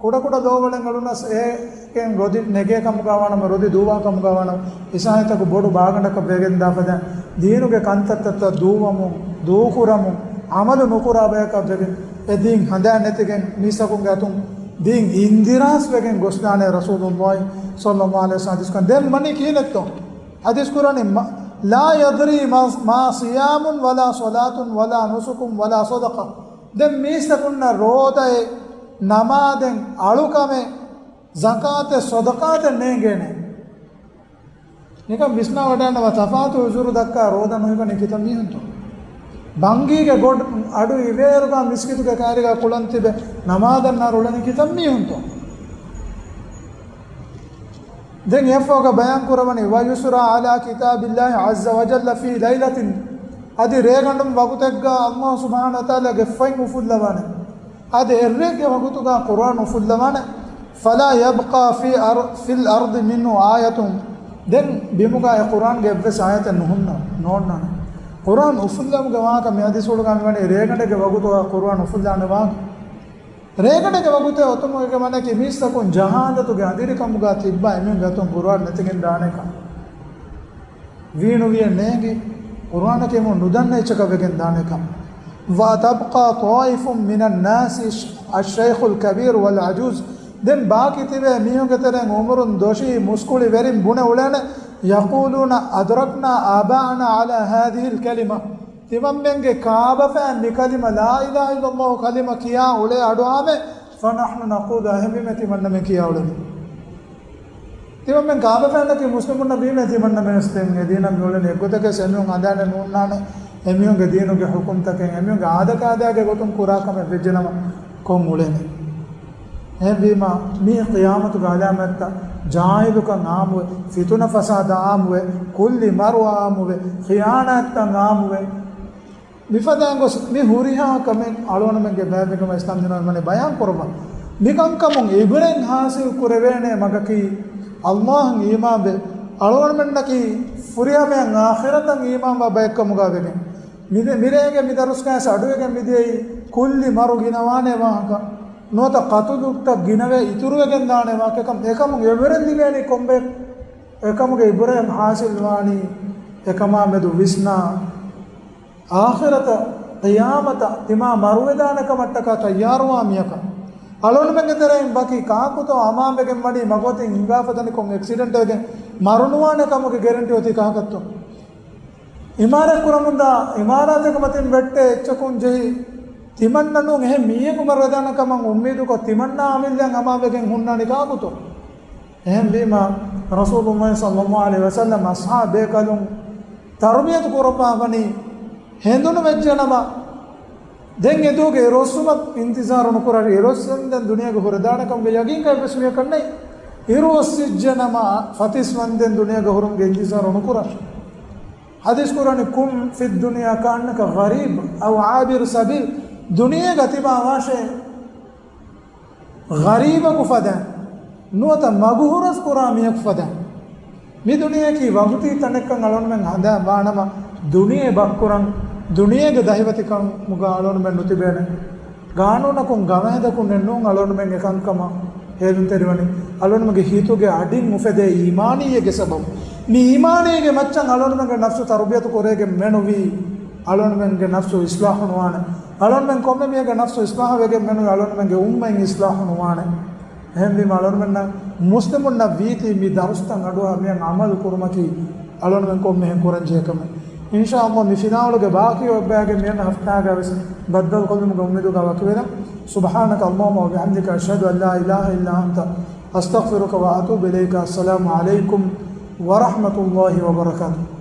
ކުޑަކުޑަ ލޯވަޅެއް އެޅުނަސް އޭގެން ރޮދި ނެގޭ ކަމުގަ ވާނަމަ، ރޮދި ދޫވާ ކަމުގަ ވާނަމަ، އިސާހިތަކު ބޮޑު ބާގަނޑަކަށް ވެގެން ދާ ފަދަ ދީނުގެ ކަންތައްތައް ދޫވަމުން، ދޫކުރަމުން، ޢަމަލު ނުކުރާ ބަޔަކަށް ވެގެން އެ ދީން ހަނދާން ނެތިގެން މީސްތަކުންގެ އަތުން ދީން އިންދިރާސް ވެގެން ގޮސްދާނެ. ރަސޫލުﷲ ޞައްލަﷲ ޢަލައިހި ވަސައްލަމަ ޙަދީޘް ކަން ދެން ވަނީ ކިހިނެއްތޯ؟ ޙަދީޘް ކުރަނީ، މަ-، "لا يدري ما، ما صيام ولا صلاة ولا نسك ولا صدقة." ދެން މީސްތަކުންނަށް ރޯދައެއް، ނަމާދެއް، އަޅުކަމެއް، ޒަކާތެއް، ޞަދަޤާތެއް ނޭނގޭނެ. ނިކަން ވިސްނާ ވަޑައިގަންނަވާ، ތަފާތު ޢުޛުރު ދައްކާ ރޯދަ ނުހިފަނީ ކިތައް މީހުންތޯ؟ ބަންގީގެ ގޮޑް އަޑު އިވޭއިރުގަ މިސްކިތުގެ ކައިރިގަ ކުޅަން ތިބެ ނަމާދަށް ނާރު އުޅެނީ ކިތައް މީހުންތޯ؟ ދެން އެއަށްފަހުގަ ބަޔާން ކުރަވަނީ، "ويسرى على كتاب الله عز وجل في ليلة." އަދި ރޭގަނޑު ވަގުތެއްގަ ﷲ ސުބްޙާނަހޫ ވަތަޢާލާގެ ފޮތް އުފުއްލަވާނެ. އަދި އެއްރޭގެ ވަގުތުގަ ޤުރްއާން އުފުއްލަވާނެ. "فلا يبقى في أر-، في الأرض منه آية." ދެން ބިމުގަ އެ ޤުރްއާންގެ އެއްވެސް އާޔަތެއް ނުހުންނާ، ނޯންނާނެ. ޤުރްއާން އުފުއްލުމުގެ ވާހަކަ މި ޙަދީޘްފުޅުގަ މިވަނީ ރޭގަނޑެއްގެ ވަގުތުގަ ޤުރްއާން އުފުއްލާނެ ވާހަކަ. ރޭގަނޑެއްގެ ވަގުތެއް އޮތުމުގެ މާނައަކީ މީސްތަކުން ޖަހާލަތުގެ އަނދިރިކަމުގަ ތިއްބާ އެމީހުންގެ އަތުން ޤުރްއާން ނެތިގެން ދާނެކަން. ވީނުވިއެއް ނޭނގި، ޤުރްއާނަކީ އެމީހުން ނުދަންނަ އެއްޗަކަށް ވެގެން ދާނެކަން. "وتبقى طوائف من الناس الشيخ الكبير والعجوز." ދެން ބާކީ ތިބޭ މީހުންގެ ތެރެއިން އުމުރުން ދޮށީ މުސްކުޅި ވެރިން ބުނެ އުޅޭނެ، "يقولون أدركنا آباءنا على هذه الكلمة." ތިމަންމެންގެ ކާބަފައިން މި ކަލިމަ، لا إله إلا الله ކަލިމަ ކިޔާ އުޅޭ އަޑުއާމެ، "فنحن نقول." އެހެންވީމަ ތިމަންނަމެން ކިޔާ އުޅެނީ. ތިމަންމެން ކާބަފައިންނަކީ މުސްލިމުންނަށް ވީމޭ ތިމަންނަމެން ދެން އެ ދީނަށް މި އުޅެނީ. އެއްގޮތަކަށް އެމީހުން ހަނދާނެއް ނޯންނާނެ، އެމީހުންގެ ދީނުގެ ޙުކުމްތަކެއް، އެމީހުންގެ އާދަކާދައިގެ ގޮތުން ކުރާ ކަމެއް ވެއްޖެނަމަ ކޮށް އުޅެނީ. އެހެންވީމަ މީ ޤިޔާމަތުގެ ޢަލާމާތްތައް، ޖާހިލުކަން ޢާއްމުވެ، ފިތުނަ ފަސާދަ ޢާއްމުވެ، ކުއްލި މަރު ޢާއްމުވެ، ޚިޔާނާތްތައް ޢާއްމުވެ، މިފަދައިން ގޮސް މި ހުރިހާ ކަމެއް އަޅުގަނޑުމެންގެ ބައިވެރިކަމަށް އިސްލާމް ދީނު ވަނީ ބަޔާން ކުރައްވާ. މިކަންކަމުން އިބްރަތް ޙާޞިލް ކުރެވޭނެ މަގަކީ ﷲ އަށް އީމާންވެ، އަޅުގަނޑުމެންނަކީ ފުރިހަމައަށް އާޚިރަތަށް އީމާންވާ ބައެއްކަމުގަ ވެގެން. މިދެ-، މިރޭގެ މި ދަރުސްގައި އަޑުއެގެން މިދިޔައީ ކުއްލި މަރު ގިނަވާނެ ވާހަކަ. ނުވަތަ ޤަތުލުތައް ގިނަވެ އިތުރުވެގެން ދާނެ ވާހަކަ. އެކަމުން އެވެރެން ލިބޭނީ ކޮންބައެއް؟ އެކަމުގެ އިބްރަތް ޙާޞިލް ވާނީ އެކަމާ މެދު ވިސްނާ، އާޚިރަތަށް، ޤިޔާމަތަށް ތިމާ މަރުވެދާނެ ކަމަށްޓަކާ ތައްޔާރުވާ މީހަކަށް. އަޅުގަނޑުމެންގެ ތެރެއިން ވަކި ކާކުތޯ އަމާންވެގެން ވަނީ މަގު އޮތީ ހިނގާފަ ދަނިކޮށް އެކްސިޑެންޓެއް ވެގެން މަރުނުވާނެ ކަމުގެ ގެރެންޓީ އޮތީ ކާކަށްތޯ؟ އިމާރާތް ކުރަމުންދާ އިމާރާތެއްގެ މަތިން ވެއްޓޭ އެއްޗަކުން ޖެހި ތިމަންނަ ނޫން އެހެން މީހަކު މަރުވެދާނެ ކަމަށް އުއްމީދުކޮށް ތިމަންނަ އަމިއްލައަށް އަމާންވެގެން ހުންނާނީ ކާކުތޯ؟ އެހެންވީމަ، ރަސޫލުﷲ ޞައްލަﷲ ޢަލައިހި ވަސައްލަމަ އަޞްޙާބު ބޭކަލުން ތަރުބިޔަތު ކުރައްވާފަނީ، ހެނދުނު ވެއްޖެނަމަ، ދެން އެދުވަހުގެ އިރުއޮއްސުމަށް އިންތިޒާރު ނުކުރާށޭ. އިރުއޮއްސި ވަންދެން ދުނިޔޭގަ ހުރެދާނެ ކަމުގެ ޔަގީންކަން އެއްވެސް މީހަކަށް ނެތް. އިރުއޮއްސިއްޖެނަމަ، ފަތިސް ވަންދެން ދުނިޔޭގަ ހުރުމުގެ އިންތިޒާރު ނުކުރާށޭ. ޙަދީޘް ކުރަނީ، "كن في الدنيا كأنك غريب أو عابر سبيل." ދުނިޔޭގަ ތިބާ ވާށޭ، ޣަރީބަކު ފަދައިން، ނުވަތަ މަގު ހުރަސް ކުރާ މީހަކު ފަދައިން. މި ދުނިޔެއަކީ ވަގުތީ ތަނެއްކަން އަޅުގަނޑުމެން ހަނދާން ވާނަމަ، ދުނިޔެ ބައްކުރަން، ދުނިޔޭގެ ދަހިވަތިކަމުގަ އަޅުގަނޑުމެން ނުތިބޭނެ. ގާނޫނަކުން ގަވާއިދަކުން ނޫން އަޅުގަނޑުމެން އެކަންކަމަށް ހޭލުންތެރިވަނީ. އަޅުގަނޑުމެންގެ ހިތުގެ އަޑިން އުފެދޭ އީމާނީއެއްގެ ސަބަބު. މި އީމާނީގެ މައްޗަށް އަޅުގަނޑުމެންގެ ނަފްސު ތަރުބިޔަތު ކުރެވިގެން މެނުވީ، އަޅުގަނޑުމެންގެ ނަފްސު އިޞްލާޙު ނުވާނެ. އަޅުގަނޑުމެން ކޮންމެ މީހެއްގެ ނަފްސު އިޞްލާޙަށް ވެގެން މެނުވީ އަޅުގަނޑުމެންގެ އުއްމަތް އިޞްލާޙު ނުވާނެ. އެހެންވީމަ އަޅުގަނޑުމެންނަށް މުސްލިމުންނަށް ވީތީ މި ދަރުސްތައް އަޑުއަހާ މިއަށް ޢަމަލު ކުރުމަކީ އަޅުގަނޑުމެން ކޮންމެހެން ކުރަން ޖެހޭ ކަމެއް. އިންޝާﷲ މި ފިލާވަޅުގެ ބާކީ އޮތް ބަޔަކަށް މިއަންނަ ހަފްތާގަ ވެސް ބައްދަލުކޮށްލުމުގެ އުއްމީދުގަ ވަކިވެލަން. سبحانك اللهم وبحمدك، أشهد أن لا إله إلا أنت، أستغفرك وأتوب إليك. السلام عليكم ورحمة الله وبركاته.